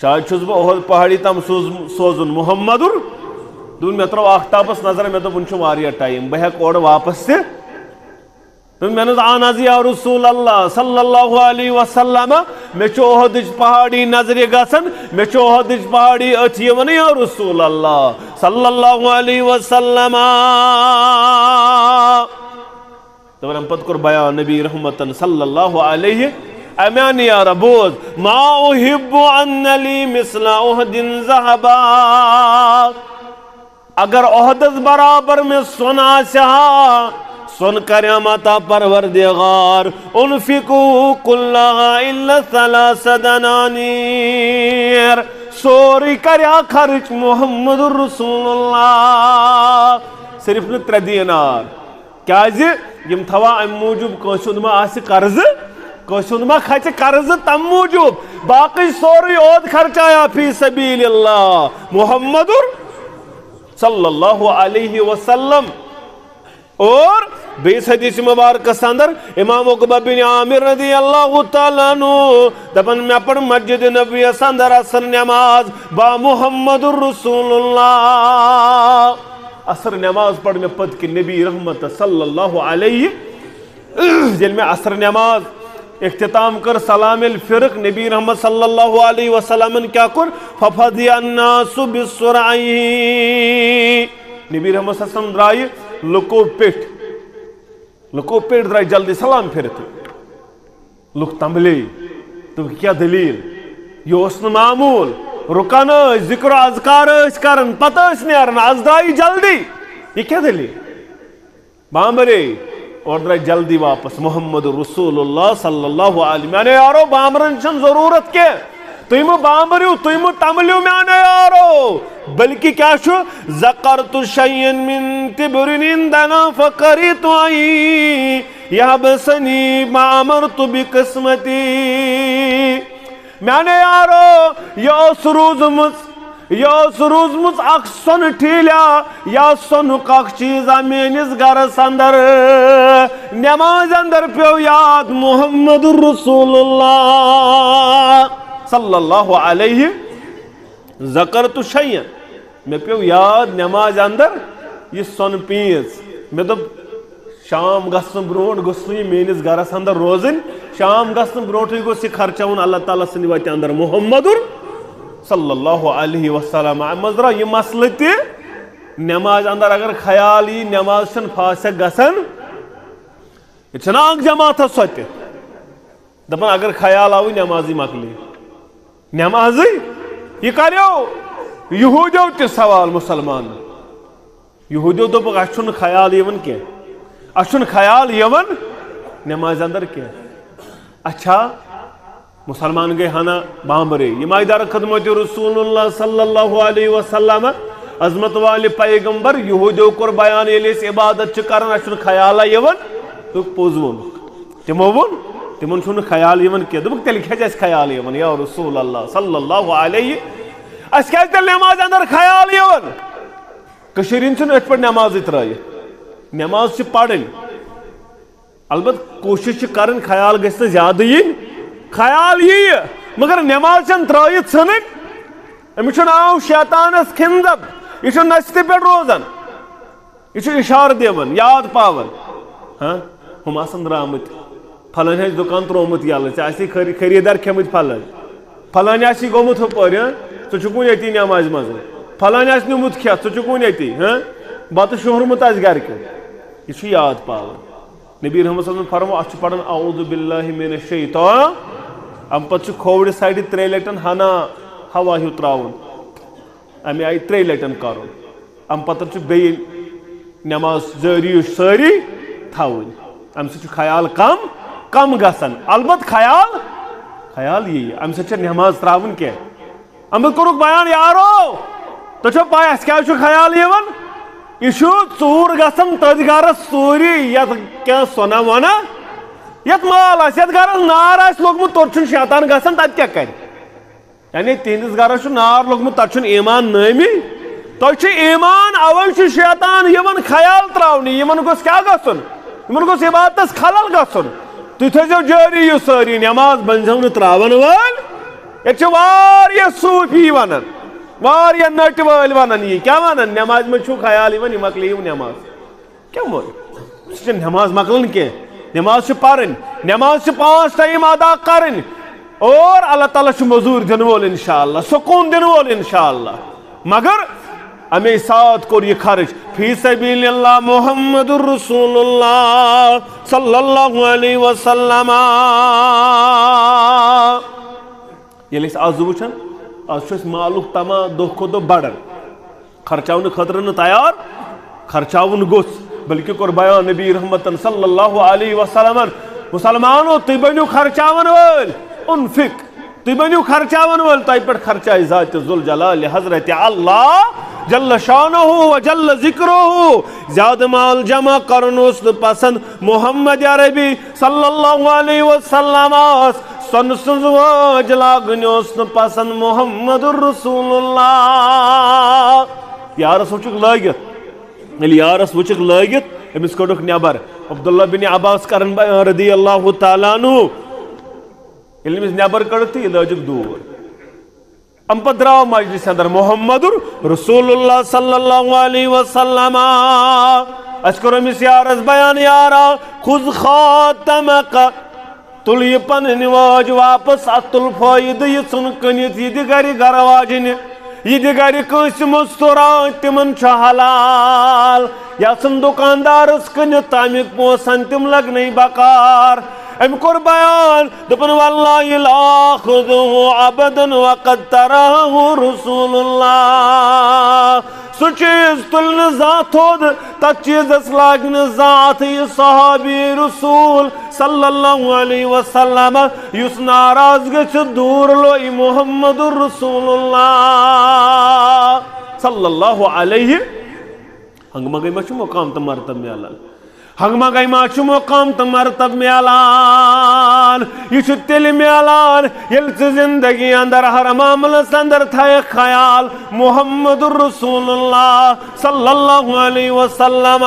شاید چھُس بہٕ احد پہاڑی تام سوز-، سوزُن محمدُر۔ دوٚپُن، مےٚ ترٛٲو آفتابس نظر، مےٚ دوٚپ، وُنہِ چھُ واریاہ ٹایم، بہٕ ہٮ۪کہٕ اورٕ واپس تہِ۔ دوٚپُن، مےٚ نہٕ حظ، اہن حظ یا رسول اللہ صلی اللہ علیہ وسلم، مےٚ چھُ احدٕچ پہاڑی نظرِ گژھان، مےٚ چھُ احدٕچ پہاڑی أتھۍ یِوان یا رسول اللہ صلی اللہ علیہ وسلم۔ تہٕ وَنان پَتہٕ کوٚر بیان نبی رحمتن صلی اللہ علیہ، اے میانہِ یارا بوز، ما احب ان لی مثل احد ذہبا، اگر احدس برابر مےٚ سۄن آسہِ ہا، سۄن کریام عطا پروردگار، انفقو کلہا الا ثلاث دنانیر، سورُے کرِ ہا خرچ محمد رسول اللہ، صرف نہٕ ترٛےٚ دینار۔ کیازِ؟ یِم تھاوا امہِ موٗجوٗب، کٲنٛسہِ ہُنٛد ما آسہِ قرضہٕ، کٲنٛسہِ ہُنٛد ما کھژِ قرضہٕ، تمہِ موٗجوٗب۔ باقٕے سورُے اوت خرچایا فی سبیل اللہ محمد صلی اللہ علیہ وسلم۔ اور بیٚیِس حدیث مبارکس اندر امام عقبہ بن عامر رضی اللہ تعالیٰ عنہ دپان، مےٚ پٔر مسجد نبویس اندر عصر نماز با محمد رسول اللہ۔ عصر نماز پٔر مےٚ پٔتۍ کِنۍ نبی رحمت صلی اللہ علیہ۔ ییٚلہِ مےٚ عصر نماز اختتام کٔر، سلام ییٚلہِ پھِرٕکھ، نبی رحمت صلی اللہ علیہ وسلمن کیٛاہ کوٚر؟ ففزع الناس بسرعہ۔ نبی رحمت صلی اللہ علیہ وسلم درٛایہِ لُکو پیٚٹھۍ، لُکو پیٚٹھۍ درٛایہِ جلدی سلام پھِرِتھ۔ لُکھ تنبلے، دوٚپُکھ، کیٛاہ دٔلیٖل؟ یہِ اوس نہٕ معموٗل۔ رُکان ٲسۍ، ذِکر و اذکار ٲسۍ کران، پتہٕ ٲسۍ نیران، از درٛایہِ جلدی۔ یہِ کیٛاہ دٔلیٖل؟ بامبرے، اورٕ درٛاے جلدی واپس۔ محمد رسول اللہ صلی اللہ علیہ، میانیو یارو، بامبرن چھنہٕ ضروٗرت کینٛہہ۔ تُہۍ مہٕ بامبرِو، تُہۍ مہٕ تمبلِو، میانیو یارو۔ بلکہِ کیٛاہ چھُ؟ ذکرت شیئا من تبر عندنا فکرہت ان یحبسنی ما امرت بقسمتی۔ میانیو یارو، یہِ ٲس روٗزمٕژ، یہِ ٲس روٗزمٕژ اکھ سۄنہٕ ٹھیٖلیا یا سۄنُک اکھ چیٖزا میٲنِس گرس اندر۔ نمازِ اندر پیوٚو یاد محمد رسول اللہ صلی اللہ علیہ۔ ذکرت شیئا، مےٚ پیوٚو یاد نمازِ اندر یہِ سۄنہٕ پیٖنژ۔ مےٚ دوٚپ، شام گژھنہٕ برونٛٹھ گوٚژھ نہٕ یہِ میٲنِس گرس اندر روزٕنۍ۔ شام گژھنہٕ برونٛٹھٕے گوٚژھ یہِ خرچاوُن اللہ تعالیٰ سٕنٛدِ وتہِ اندر محمد صلی اللہ علیہ وسلم۔ اَمہِ منٛز درٛاو یہِ مسلہٕ تہِ، نمازِ اندر اگر خیال یی، نماز چھنہٕ فاسق گژھان۔ یہِ چھنہٕ اکھ جماعت سۄ تہِ۔ دپان اگر خیال آوٕے، نمازٕے مۄکلے۔ نمازٕے؟ یہِ کریو یہودیو تہِ سوال مسلمان۔ یہودیو دوٚپُکھ، اسہِ چھُنہٕ خیال یِوان کینٛہہ۔ اسہِ چھُنہٕ خیال یِوان نمازِ اندر کینٛہہ۔ اچھا، مسلمان گٔے ہنا بامبرے۔ یِم آیہِ در خدمت رسول اللہ صلی اللہ علیہ وسلم، عظمت والہِ پیغمبر۔ یہودیو کوٚر بیان، ییٚلہِ أسۍ عبادت چھِ کران، اسہِ چھُنہٕ خیالہ یِوان۔ دوٚپُکھ، پوٚز ووٚنُکھ۔ تِمو ووٚن، تِمن چھُنہٕ خیال یِوان کینٛہہ۔ دوٚپُکھ، تیٚلہِ کیٛازِ اَسہِ خیال یِوان، یا رسول اللہ صلی اللہ علیہ؟ اَسہِ کیٛازِ تیٚلہِ نٮ۪مازِ اندر خیال یِوان؟ کٔشیٖرِ ہٕنٛدۍ چھِنہٕ أتھۍ پٲٹھۍ نٮ۪مازٕے ترٛٲیِتھ۔ نٮ۪ماز چھِ پرٕنۍ۔ البتہ کوٗشِش چھِ کرٕنۍ، خیال گژھِ نہٕ زیادٕ یِنۍ۔ خیال یِیہِ، مگر نٮ۪ماز چھَنہٕ ترٛٲیِتھ ژھٕنٕنۍ۔ أمِس چھُ ناو شیطانس خنزب۔ یہِ چھُ نستہِ پٮ۪ٹھ روزان۔ یہِ چھُ اِشارٕ دِوان، یاد پاوان۔ ہاں، ہُم آسن درٛامٕتۍ، پھلٲنۍ آسہِ دُکان ترٛوومُت یَلہٕ، ژےٚ آسی خٔری-، خٔریٖدار کھیٚمٕتۍ پھلٲنۍ۔ پھلٲنۍ آسی گوٚمُت ہُپٲرۍ، ہاں، ژٕ چھُکھ وُنہِ أتی نٮ۪مازِ منٛز۔ پھلٲنۍ آسہِ نیوٗمُت کھٮ۪تھ، ژٕ چھُکھ وُنہِ أتی، ہاں، بَتہٕ شوہرمُت آسہِ گرِ کیو۔ یہِ چھُ یاد پاوان۔ نبی رحمت صلی اللہ علیہ وسلم فرمو، اَتھ چھُ پَران، "اعوذ باللہ من الشیطان اَمہِ پتہٕ چھُ کھوورِ سایڈِ ترٛیٚیہِ لٹٮ۪ن ہنا ہوا ہیوٗ ترٛاوُن۔ اَمہِ آیہِ ترٛیٚیہِ لٹٮ۪ن کرُن۔ اَمہِ پتہٕ چھُ بیٚیہِ نٮ۪ماز جٲری سٲری تھاوٕنۍ۔ اَمہِ سۭتۍ چھُ خیال کم، کم گژھان۔ البتہٕ خیال، خیال یی، اَمہِ سۭتۍ چھےٚ نٮ۪ماز ترٛاوٕنۍ کینٛہہ۔ اَمہِ کوٚرُکھ بیان، یارو، تۄہہِ چھو پَے اَسہِ کیٛازِ چھُ خیال یِوان؟ یہِ چھُ ژوٗر گژھان تٔتھۍ گرس ژوٗرِ، یَتھ کینٛہہ سۄنہ وۄنہ، یَتھ مال آسہِ، یَتھ گرس نار آسہِ لوٚگمُت، توٚت چھُنہٕ شیطان گژھان، تَتہِ کیٛاہ کرِ؟ یعنی تِہنٛدِس گرس چھُ نار لوٚگمُت، تَتہِ چھُنہٕ ایمان نٲمی۔ تۄہہِ چھُ ایمان، اَوَے چھُ شیطان یِوان خیال ترٛاونہِ۔ یِمن گوٚژھ کیٛاہ گژھُن؟ یِمن گوٚژھ عبادتس خلل گژھُن۔ تُہۍ تھٲیزیو جٲری یہِ سٲری نٮ۪ماز، بٔنزیو نہٕ ترٛاوَن وٲلۍ۔ ییٚتہِ چھِ واریاہ صوٗفی وَنان، واریاہ نٔٹۍ وٲلۍ وَنان یہِ۔ کیٛاہ وَنان؟ نٮ۪مازِ منٛز چھُو خیال یِوان، یہِ مۄکلے یِم نٮ۪ماز۔ کیٛاہ ووٚن؟ سُہ چھِ نٮ۪ماز مۄکلان کینٛہہ۔ نٮ۪ماز چھِ پَرٕنۍ، نٮ۪ماز چھِ پانٛژھ ٹایم ادا کَرٕنۍ۔ اور اللہ تعالیٰ چھُ مٔزوٗرۍ دِنہٕ وول انشاءاللہ، سکوٗن دِنہٕ وول انشاءاللہ۔ مگر اَمے ساتہٕ کوٚر یہِ خرٕچ فی سبیل اللہ محمد رسول اللہ صلی اللہ علیہ وسلم۔ ییٚلہِ أسۍ آز وٕچھان، آز چھُ اَسہِ مالُک تما دۄہ کھۄتہٕ دۄہ بڑان۔ خرچاونہٕ خٲطرٕ نہٕ تیار، خرچاوُن گوٚژھ، بلکہِ کوٚر بیان نبی رحمتن صلی اللہ علیہ وسلمن، مسلمانو، تُہۍ بٔنِو خرچاون وٲلۍ، انفق، تُہۍ بٔنِو خرچاون وٲلۍ، تۄہہِ پٮ۪ٹھ خرچایہِ ذاتِ ذوالجلال حضرت اللہ جل شانہ و جل ذکرہ۔ زیادٕ مال جمع کرُن اوس نہٕ پسند محمد عربی صلی اللہ علیہ وسلمس۔ سۄنہٕ سٕنٛز وٲج لاگٕنۍ اوس نہٕ پسند محمد رسول اللہ۔ یارس وٕچھُکھ لٲگِتھ، ییٚلہِ یارس وٕچھُکھ لٲگِتھ، أمِس کٔڈُکھ نٮ۪بر۔ عبداللہ بن عباس کرن بیان رضی اللہ تعالیٰ عنہ، ییٚلہِ أمِس نٮ۪بر کٔڈٕکھ تہٕ یہِ لٲجِکھ دوٗر۔ اَمہِ پتہٕ درٛاو مجلس اندر محمد رسول اللہ صلی اللہ علیہ وسلم۔ اَسہِ کوٚر أمِس یارس بیان، یارا، خذ خاتمک، تُل یہِ پنٕنۍ وٲج واپس، اتھ تُل فٲیدٕ، یہِ ژھُن کٕنِتھ، یہِ دِ گرِ گرٕ واجنہِ، یہِ دِ گرِ کٲنٛسہِ مستورات، تِمن چھُ حلال۔ یژھن دُکاندارس کٕنِتھ، تمیُک پونٛسن تِم لگنے بکار۔ أمۍ کوٚر بیان، دوٚپُن، واللہ لا آخذہ ابدا وقد ترکہ رسول اللہ۔ سُہ چیٖز تُلہِ نہٕ زانٛہہ تھوٚد، تتھ چیٖزس لاگہِ نہٕ زانٛہہ اَتھٕ یہِ صحابی رسول صلی اللہ علیہ وسلم، یُس ناراض گٔژھِتھ دوٗر لوٚے محمد رسول اللہ صلی اللہ علیہ۔ ہنگہٕ منگے ما چھُ مقام تہٕ مرتبہٕ میلان؟ ہنگہٕ منگے ما چھُ مقام تہٕ مرتبہٕ میلان؟ یہِ چھُ تیٚلہِ میلان، ییٚلہِ ژٕ زندگی اندر ہر معاملس اندر تھایکھ خیال محمد رسول اللہ صلی اللہ علیہ وسلم۔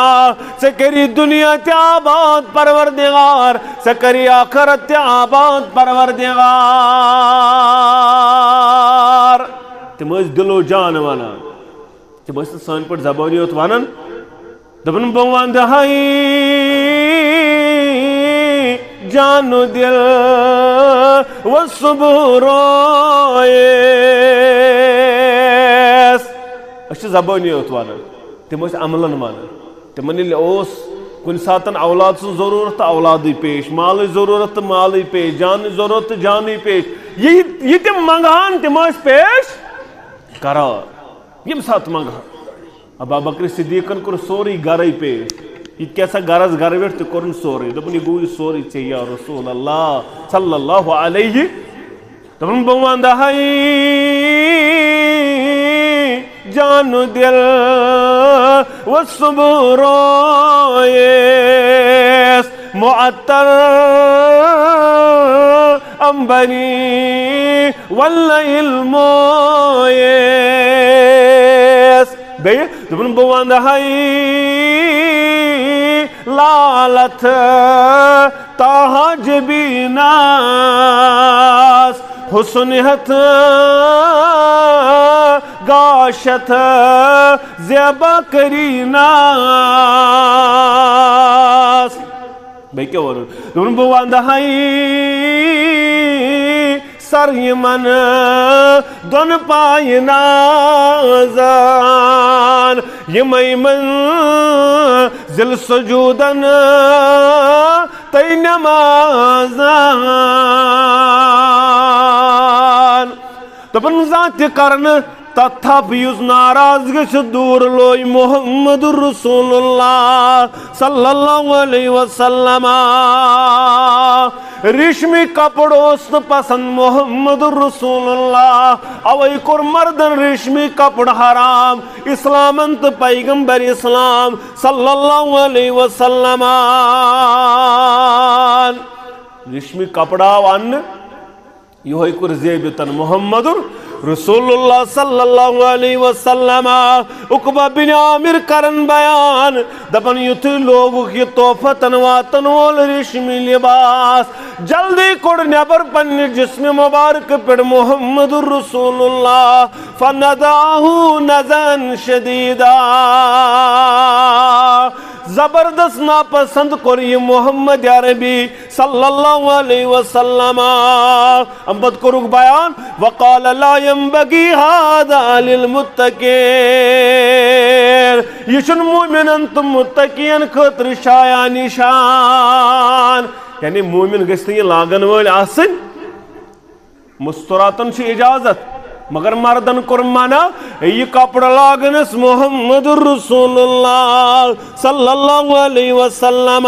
ژےٚ کری دنیا تہِ آباد پروردگار، ژےٚ کری آخرت تہِ آباد پروردگار۔ تِم ٲسۍ دِل و جان ونان۔ تِم ٲسۍ نہٕ سٲنۍ پٲٹھۍ زبٲنی یوت ونان۔ دپان، بہٕ ونٛدٕ ہاے جان و دل و صبح رویس۔ أسۍ چھِ زبٲنی یوت ونان، تِم ٲسۍ عملن ونان۔ تِمن ییٚلہِ اوس کُنہِ ساتن اولاد سٕنٛز ضروٗرت تہٕ اولادٕے پیش، مالٕچ ضروٗرت تہٕ مالٕے پیش، جانٕچ ضروٗرت تہٕ جانٕے پیش۔ یہِ، یہِ تِم منٛگہان، تِم ٲسۍ پیش کران۔ ییٚمہِ ساتہٕ منٛگہٕ ہا۔ ابا بکر صدیقن کوٚر سورُے گرے پیش۔ یہِ تہِ کیٛاہ سا گرس گرٕ ویٹھ تہِ کوٚرُن سورُے۔ دوٚپُن، یہِ گوٚو یہِ سورُے ژےٚ یا رسول اللہ صلی اللہ علیہ۔ دوٚپُن، بہٕ ونٛدٕ ہاے جان و دل و صبح رویس، معطر عنبری واللیل مویس۔ بیٚیہِ دوٚپُن، بہٕ ونٛدٕ ہاے لالتھ طہ جبینس، حسن ہیتھ گاشتھ زیبا کرینس۔ بیٚیہِ کیٛاہ ووٚنُن؟ دوٚپُن، بہٕ ونٛدٕ ہاے سر یِمن دۄن پایہِ نازن، یِمے منزل سجوٗدن تہٕ نمازن۔ تہِ کرنہٕ، تتھ تھپھ یُس ناراض گژھِ دوٗر لوے محمد رسول اللہ صلی اللہ علیہ وسلم۔ ریشمی کپُر اوس نہٕ پسند محمد رسول اللہ، اوے کوٚر مردن ریشمی کپُر حرام۔ اسلامن تہٕ پیغمبر اسلام صلی اللہ علیہ وسلم ریشمی کپڑا آو اننہٕ، یہوے کوٚر زیبتن محمد رسول اللہ صلی اللہ علیہ وسلم۔ عقبہ بن عامر کرن بیان، دپان، یُتھُے لوگُکھ یہِ تحفہ تن واتن وول ریشمی لباس، جلدی کوٚڑ نٮ۪بر پننہِ جسمِ مبارک پٮ۪ٹھ محمد رسول اللہ، فنزعه نزعا شدیدا۔ زبردست ناپسند کوٚر یہِ محمد عربی صلی اللہ علیہ وسلم۔ امہِ پتہٕ کوٚرُکھ بیان، وقال لا ينبغي هذا للمتقين۔ یہِ چھُنہٕ مومنن تہٕ متقین خٲطرٕ شایان نشان۔ یعنی مومن گژھِ نہٕ یہِ لاگن وٲلۍ آسٕنۍ۔ مستوراتن چھِ اجازت، مگر مردن کوٚر منع یہِ کپڑٕ لاگنس محمد رسول اللہ صلی اللہ علیہ وسلم۔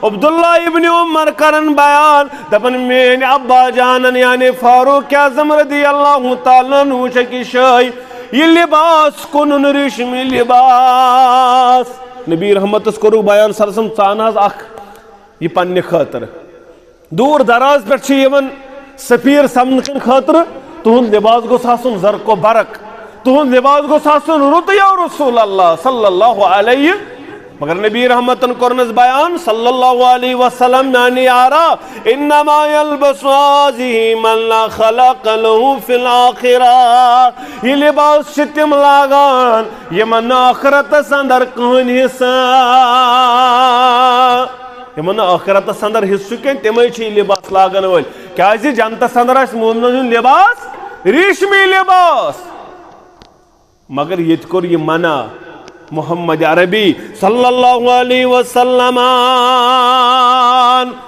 عبداللہ ابن عمر کرن بیان، دپان، میٲنۍ ابا جانن یعنی فاروق اعظم رضی اللہ تعالیٰ عنہ چھِ أکِس جایہِ یہِ لباس کٕنُن، ریشمی لباس۔ نبی رحمتس کوٚرُکھ بیان، صلی اللہ علیہ وسلم، ژٕ اَن حظ اکھ یہِ پننہِ خٲطرٕ۔ دوٗر دراز پٮ۪ٹھ چھِ یِوان سفیر سمکھنہٕ خٲطرٕ، تُہُنٛد لباس گوٚژھ آسُن زرق و برق، تُہُنٛد لباس گوٚژھ آسُن رُت یا رسول اللہ صلی اللہ علیہ۔ مگر نبی رحمتن کوٚرنس بیان صلی اللہ علیہ وسلم، میانہِ یارا، انما یلبس هذه من لا خلاق له فی الآخرہ۔ یہِ لباس چھِ تِم لاگان یِمن نہٕ ٲخرتس اندر کٕہٕنۍ حصہٕ یِمن نہٕ ٲخرتس اندر حصہٕ چھُ کینٛہہ، تِمے چھِ یہِ لباس لاگن وٲلۍ۔ کیازِ جنتس اندر آسہِ مومنن ہُنٛد لباس ریشمی لباس۔ مگر ییٚتہِ کوٚر یہِ منع محمد عربی صلی اللہ علیہ وسلم۔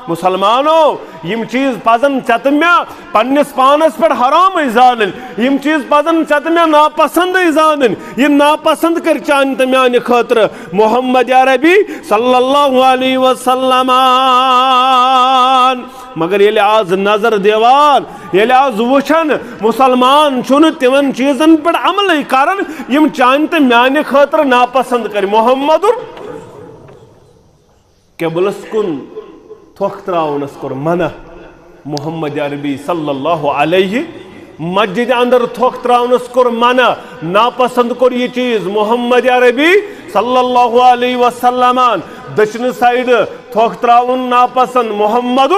مسلمانو، یِم چیٖز پزن ژےٚ تہٕ مےٚ پننِس پانس پٮ۪ٹھ حرامٕے زانٕنۍ۔ یِم چیٖز پزن ژےٚ تہٕ مےٚ ناپسندٕے زانٕنۍ۔ یہِ ناپسند کٔرۍ چانہِ تہٕ میانہِ خٲطرٕ محمد عربی صلی اللہ علیہ وسلم۔ مگر ییٚلہِ آز نظر دِوان، ییٚلہِ آز وٕچھان، مسلمان چھُنہٕ تِمن چیٖزن پٮ۪ٹھ عملٕے کران، یِم چانہِ تہٕ میانہِ خٲطرٕ ناپسند کرِ۔ محمد قبلس کُن تھۄکھ تراونس کوٚر منع محمد عربی صلی اللہ علیہ۔ مسجد اندر تھۄکھ تراونس کوٚر منع، ناپسند کوٚر یہِ چیٖز محمد عربی صلی اللہ علیہ وسلمن۔ دٔچھنہِ سایڈٕ تھۄکھ تراوُن ناپسند محمد۔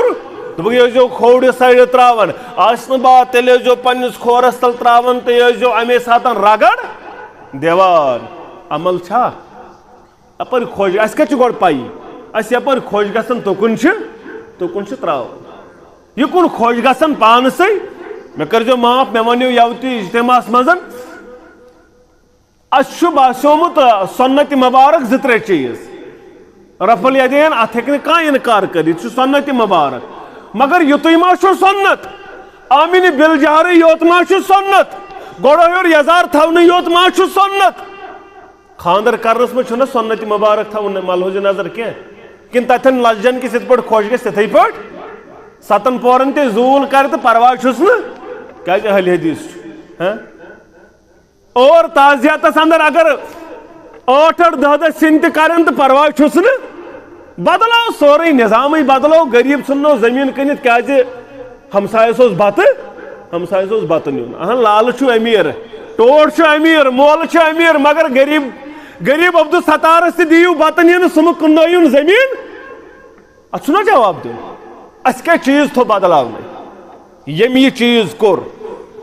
دوٚپُکھ، یہِ ٲسۍزیو کھوورِ سایڈٕ تراوان، آسہِ نہٕ باتھ، تیٚلہِ ٲسۍزیو پننِس کھورس تل تراوان تہٕ یہِ ٲسۍزیو امے ساتن رگڑ دِوان۔ عمل چھا؟ یپٲرۍ خۄش، اَسہِ کَتہِ چھُ گۄڈٕ پَیی؟ اَسہِ یپٲرۍ خۄش گژھان، تُکُن چھِ، تُکُن چھِ ترٛاوان۔ یہِ کُن خۄش گژھان پانسٕے، مےٚ کٔرۍزیو معاف، مےٚ وَنیو یَوٕ تہِ اجتماعس منٛز، اَسہِ چھُ باسیومُت، آ، سُنت مبارک زٕ ترٛےٚ چیٖز۔ رفع الیدین، اَتھ ہیٚکہِ نہٕ کانٛہہ اِنکار کٔرِتھ، یہِ چھُ سُنت مبارک۔ مگر یُتُے ما چھُ سُنت؟ آمینہِ بالجہرٕے یوت ما چھُ سُنت؟ گۄڈٕ ہیوٚر یزار تھاونہٕ یوت ما چھُ سُنت؟ خاندر کرنس منٛز چھُنہ سُنت مبارک تھاوُن ملحوظ نظر کینٛہہ، کِنہٕ تتٮ۪ن لجن کِس یِتھ پٲٹھۍ خۄش گژھِ تِتھٕے پٲٹھۍ ستن پورن تہِ زوٗل کرِ تہٕ پرواے چھُس نہٕ، کیازِ اہل حدیث چھُ۔ ہاں؟ اور تعزیتس اندر اگر ٲٹھ ٲٹھ دہ دہ سِنۍ تہِ کرن تہٕ پرواے چھُس نہٕ، بدلاو سورُے نظامٕے بدلاو، غریب ژھُننو زٔمیٖن کٕنِتھ، کیازِ؟ ہمسایس اوس بتہٕ، ہمسایس اوس بتہٕ نیُن۔ اہن، لالہٕ چھُ امیر، ٹوٹھ چھُ امیر، مولہٕ چھُ امیر، مگر غریب، غریب عبدالستارس تہِ دِیِو بتہٕ نِنہٕ، سُہ مہٕ کٕننٲیُن زٔمیٖن۔ اتھ چھُنہ جواب دیُن؟ اسہِ کیٛاہ چیٖز تھوٚو بدلاونہٕ؟ ییٚمۍ یہِ چیٖز کوٚر،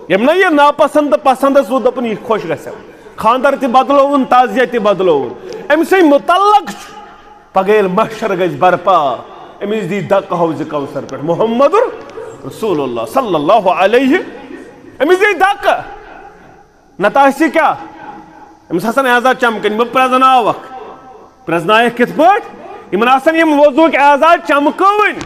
ییٚمۍ نہ یہِ ناپسند تہٕ پسند ٲس، وۄنۍ دوٚپُن یہِ خۄش گژھِ۔ خاندر تہِ بدلووُن، تعزیہ تہِ بدلووُن۔ أمۍ سٕے متعلق چھُ پگہہ ییٚلہِ محشر گژھِ برپا، أمِس دی دکہٕ حوضِ کوثر پٮ۪ٹھ محمد رسول اللہ صلی اللہ علیہ، أمِس دی دکہٕ۔ نتہٕ آسہِ کیٛاہ؟ أمِس آسن اعزاز چمکٕنۍ، بہٕ پرٛزناوکھ۔ پرٛزناوکھ کِتھ پٲٹھۍ؟ یِمن آسن یِم وضوٗک اعزاز چمکٲوٕنۍ۔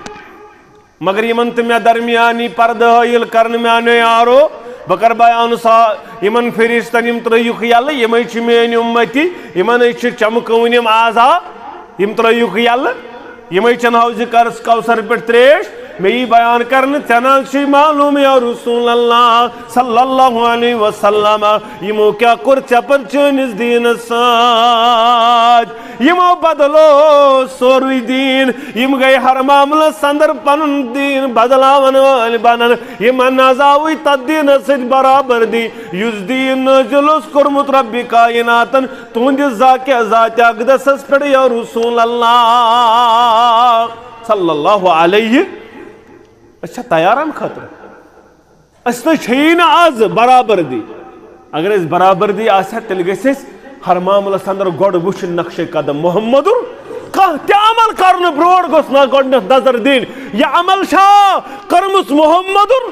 مگر یِمن تہٕ مےٚ درمیانی پردٕ حٲیِل کرنہٕ میانیو یارو، بہٕ کرٕ بیان سا یِمن فرشتن، یِم ترٲیِکھ یَلہٕ، یِمے چھِ میٲنۍ اُمتی، یِمن أسۍ چھِ چمکٲوٕنۍ یِم اعضا، یِم ترٲیِکھ یَلہٕ، یِمے چٮ۪ن حوضِ کر-، کوثر پٮ۪ٹھ ترٛیش۔ مےٚ یی بیان کرنہٕ، ژےٚ نہ حظ چھُے معلوم یا رسول اللہ صلی اللہ علیہ وسلم، یِمو کیٛاہ کوٚر ژےٚ پتہٕ چٲنِس دیٖنس سۭتۍ۔ یِمو بدلو سورُے دیٖن، یِم گٔے ہر معاملس اندر پنُن دیٖن بدلاون وٲلۍ بنن۔ یِمن نہ حظ آوٕے تتھ دیٖنس سۭتۍ برابردی، یُس دیٖن نٲزِل اوس کوٚرمُت ربِ کائناتن تُہنٛدِ ذاکہِ-، ذاتِ اقدسس پٮ۪ٹھ یا رسول اللہ صلی اللہ علیہ۔ أسۍ چھا تیار امہِ خٲطرٕ؟ أسۍ نہ چھیی نہٕ آز برابردی۔ اگر أسۍ برابردی آسہِ ہا، تیٚلہِ گژھِ اَسہِ ہر معاملس اندر گۄڈٕ وٕچھُن نقشے قدم محمدُر۔ کانٛہہ تہِ عمل کرنہٕ برونٛٹھ گوٚژھ نہ گۄڈٕنیتھ نظر دِنۍ، یہِ عمل چھا کٔرمٕژ محمدُر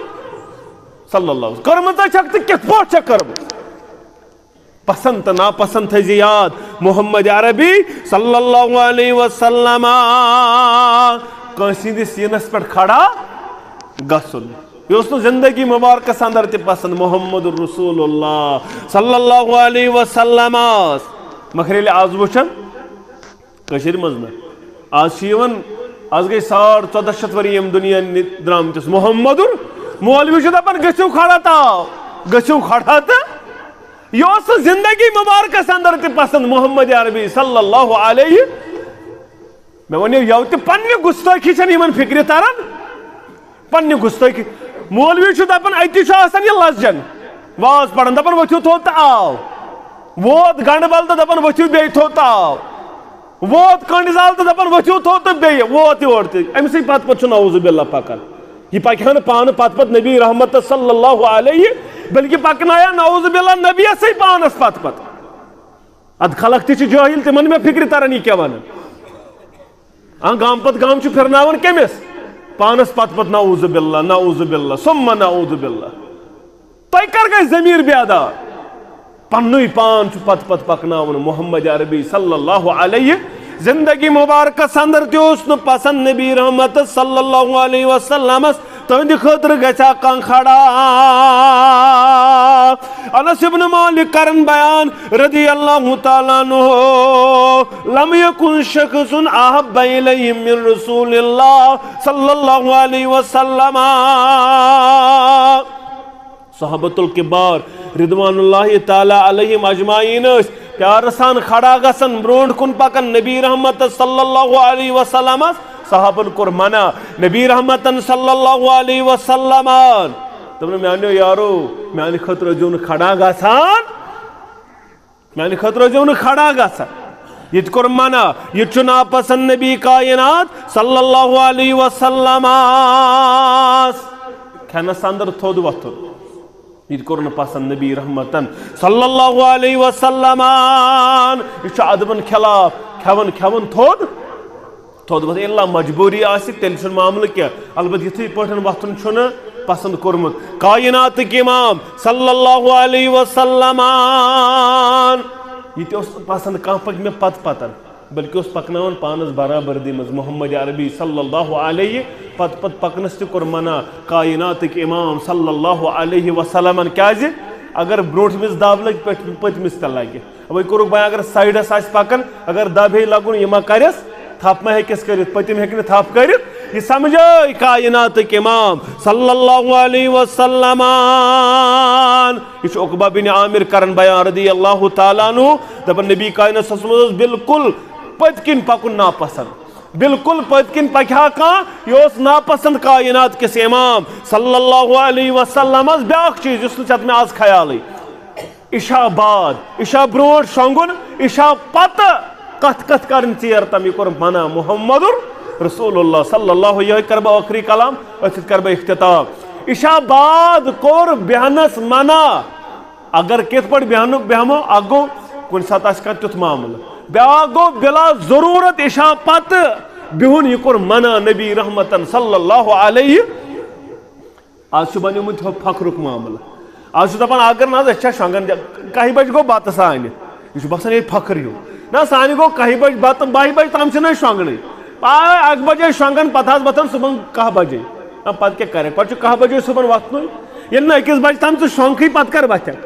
صلی اللہ علیہ وسلم؟ کٔرمٕژ چھکھ تہٕ کِتھ پٲٹھۍ چھکھ کٔرمٕژ؟ پسند تہٕ ناپسند تھٲیزِ یاد، محمد عربی صلی اللہ علیہ وسلم کٲنٛسہِ ہٕنٛدِس سیٖنس پٮ۪ٹھ کھڑا گژھُن۔ یہِ اوس نہٕ زندگی مبارکس اندر تہِ پسند۔ محمد رسول اللہ صلی اللہ علیہ وسلم۔ مگر ییٚلہِ آز وٕچھن کٔشیٖرِ منٛز نہٕ، آز چھِ یِوان، آز گٔے ساڑ ژۄدہ شیٚتھ ؤری ییٚمہِ دُنیا نِ-، درٛامتِس۔ محمد مولوی چھُ دپان، "گٔژھِو کھڑا تاو، گٔژھِو کھڑا تہٕ۔" یہِ اوس نہٕ زندگی مبارکس اندر تہِ پسند محمد عربی صلی اللہ علیہ۔ مےٚ ونیو یَوٕ تہِ، پننہِ گُستٲخی چھنہٕ یِمن فکرِ تران۔ پننہِ گُستٲخی۔ مولوی چھُ دپان، اتی چھُ آسان یہِ لزجن۔ واز پران، دپان، "ؤتھِو تھوٚد" تہٕ آو۔ ووت گنڈٕ بل تہٕ دپان، "ؤتھِو بیٚیہِ تھوٚد" تہٕ آو۔ ووت کنڈ زال تہٕ دپان، "ؤتھِو تھوٚد" تہٕ بیٚیہِ ووت یور تہِ۔ أمۍ سٕے پتہٕ پتہٕ چھُ نعوذ باللہ پکان۔ یہِ پکہِ ہا نہٕ پانہٕ پتہٕ پتہٕ نبی رحمت صلی اللہ علیہ، بلکہ پکنایا نعوذ باللہ نبی یسٕے پانس پتہٕ پتہٕ۔ ادٕ خلق تہِ چھِ جٲہِل، تِمن مےٚ فکرِ تران یہِ کیٛاہ ونان۔ آ، گام پتہٕ گام چھُ پھرناوان کٔمِس؟ پانس پتہٕ پتہٕ، نعوذ باللہ، نعوذ باللہ، ثم نعوذ باللہ۔ تۄہہِ کر گژھِ ضمیٖر بیدار؟ پننُے پان چھُ پتہٕ پتہٕ پکناوان محمد عربی صلی اللہ علیہ۔ زندگی مبارکس اندر تہِ اوس نہٕ پسند نبی رحمت صلی اللہ علیہ وسلمس تہنٛدِ خٲطرٕ گژھِ ہا کانٛہہ کھڑا۔ انس ابن مالک کرن بیان رضی اللہ تعالیٰ عنہ، "لم یکن شخص احب الیہ من رسول اللہ صلی اللہ علیہ وسلم۔" صحابت الکبار رضوان اللہ تعالیٰ علیہم اجمعین ٲسۍ پیارٕ سان کھڑا گژھان، برونٛٹھ کُن پکان نبی رحمت صلی اللہ علیہ وسلمس۔ صحابن کوٚر منع، نبی رحمتن صلی اللہ علیہ وسلمن دوٚپُن، "میانیو یارو، میانہِ خٲطرٕ ٲسۍزیو نہٕ کھڑا گژھان، میانہِ خٲطرٕ ٲسۍزیو نہٕ کھڑا گژھان۔" یہِ تہِ کوٚر منع، یہِ تہِ چھُ ناپسند نبی کائنات صلی اللہ علیہ وسلمس۔ کھٮ۪نس اندر تھوٚد وۄتھُن۔ یہِ تہِ کوٚر نہٕ پسند نبی رحمتن صلی اللہ علیہ وسلمن۔ یہِ چھُ ادبن خلاف، کھٮ۪وان کھٮ۪وان تھوٚد، تھوٚد وۄتھ۔ الا مجبوری آسہِ، تیٚلہِ چھُنہٕ معاملہٕ کینٛہہ۔ البتہ یِتھٕے پٲٹھۍ وۄتھُن چھُنہٕ پسند کوٚرمُت۔ کائناتٕکۍ امام صلی اللہ علیہ وسلمن۔ یہِ تہِ اوس نہٕ پسند کانٛہہ پکہِ مےٚ پتہٕ پتن۔ بلکہ اوس پکناوان پانس برابردی منٛز محمد عربی صلی اللہ علیہ۔ پتہٕ پتہٕ پکنس تہِ کوٚر منع کائناتٕکۍ امام صلی اللہ علیہ وسلمن۔ کیازِ؟ اگر برونٹھمِس دب لگہِ، پٔتۍ-، پٔتمِس تہِ لگہِ۔ وۄنۍ کوٚرُکھ بیان، اگر سایڈس آسہِ پکان، اگر دب ہیٚیہِ لگُن، یہِ ما کرٮ۪س تھپھ، ما ہیٚکٮ۪س کٔرِتھ، پٔتِم ہیٚکہِ نہٕ تھپھ کٔرِتھ۔ یہِ سمجھٲے کائناتٕکۍ امام صلی اللہ علیہ وسلمن۔ یہِ چھُ عقبہ بن عامر کران بیان رضی اللہ تعالیٰ عنہ، دپان، نبی کائنات صلی اللہ علیہ وسلم اوس بالکل پٔتۍ کِنۍ پکُن ناپسند۔ بالکل پٔتۍ کِنۍ پکہِ ہا کانٛہہ، یہِ اوس ناپسند کائنات کِس امام صلی اللہ علیہ وسلمس۔ بیاکھ چیٖز یُس نہٕ ژےٚ مےٚ آز خیالٕے، عشاء بعد، عشاء برونٛٹھ شۄنٛگُن، عشاء پتہٕ کتھ کتھ کرٕنۍ ژیر تام، یہِ کوٚر منع محمد رسول اللہ صلی اللہ۔ یِہوٚے کرٕ بہٕ ٲخری کلام، أتھۍ سۭتۍ کرٕ بہٕ اختتام۔ عشاء بعد کوٚر بیہنس منع۔ اگر کِتھ پٲٹھۍ بیہنُک بیہمو، اکھ گوٚو کُنہِ ساتہٕ آسہِ کانٛہہ تیُتھ معاملہٕ، بیاکھ گوٚو بلا ضروٗرت عشاء پتہٕ بِہُن، یہِ کوٚر منع نبی رحمتن صلی اللہ علیہ۔ آز چھُ بنیومُت ہُہ فخرُک معاملہٕ۔ آز چھُ دپان، اگر نہ حظ أسۍ چھا شۄنٛگان، کاہہِ بجہِ گوٚو بتہٕ سانہِ۔ یہِ چھُ باسان یہِ فخر ہیوٗ۔ نہ، سانہِ گوٚو کاہہِ بجہِ بتہٕ، باہہِ بجہِ تام چھِنہٕ أسۍ شۄنٛگنٕے۔ آ، اکھ بجے شۄنٛگان، پتہٕ حظ وۄتھان صُبحن کاہ بجے۔ نہ، پتہٕ کیٛاہ کرکھ؟ پتہٕ چھُ کاہ بجے صُبحن وۄتھنُے۔ ییٚلہِ نہٕ أکِس بجہِ تام ژٕ شۄنٛگکھٕے، پتہٕ کر وۄتھکھ؟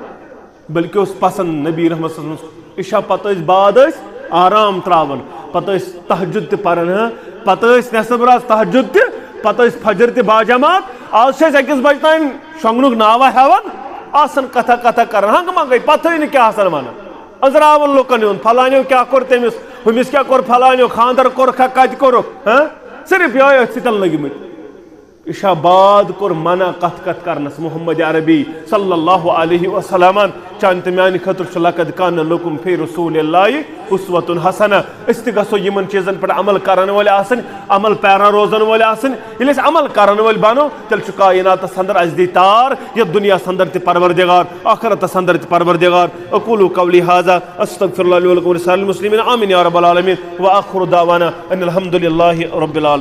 بلکہِ اوس پسند نبی رحمت صلی اللہ علیہ وسلم عشاء پتہٕ ٲسۍ بعد ٲسۍ آرام تراوان، پتہٕ ٲسۍ تہجد تہِ پران، ہاں، پتہٕ ٲسۍ نصف راتھ تہجد تہِ، پتہٕ ٲسۍ فجر تہِ باجماعت۔ آز چھِ أسۍ أکِس بجہِ تام شۄنٛگنُک ناوا ہٮ۪وان، آسان کتھا کتھا کران، ہنگہٕ منگے پتہٕے نہٕ کیٛاہ آسان ونان۔ أنٛزراوان لُکن ہُنٛد، فلانیو کیٛاہ کوٚر تٔمِس، ہُمِس کیٛاہ کوٚر، فلانیو خانٛدر کوٚرکھا، کتہِ کوٚرُکھ، ہاں؟ صرف یِہوٚے أتھۍ سۭتۍ لٔگۍ مٕتۍ۔ عشاء بعد کوٚر منع کتھ کتھ کرنس محمد عربی صلی اللہ علیہ وسلمن۔ چانہِ تہٕ میانہِ خٲطرٕ چھُ لقد کان لکم فی رسول اللہ اسوۃ حسنہ۔ أسۍ تہِ گژھو یِمن چیٖزن پٮ۪ٹھ عمل کرن وٲلۍ آسٕنۍ، عمل پیرا روزن وٲلۍ آسٕنۍ۔ ییٚلہِ أسۍ عمل کرن وٲلۍ بنو، تیٚلہِ چھُ کائناتس اندر اَسہِ دی تار، یتھ دُنیاہس اندر تہِ پروردگار، آخرتس اندر تہِ پروردگار۔ اقول قولی ھذا استغفر اللہ لی ولکم ولسائر المسلمین۔ آمین یا رب العالمین۔ وآخر دعوانا ان الحمد للہ رب العالمین۔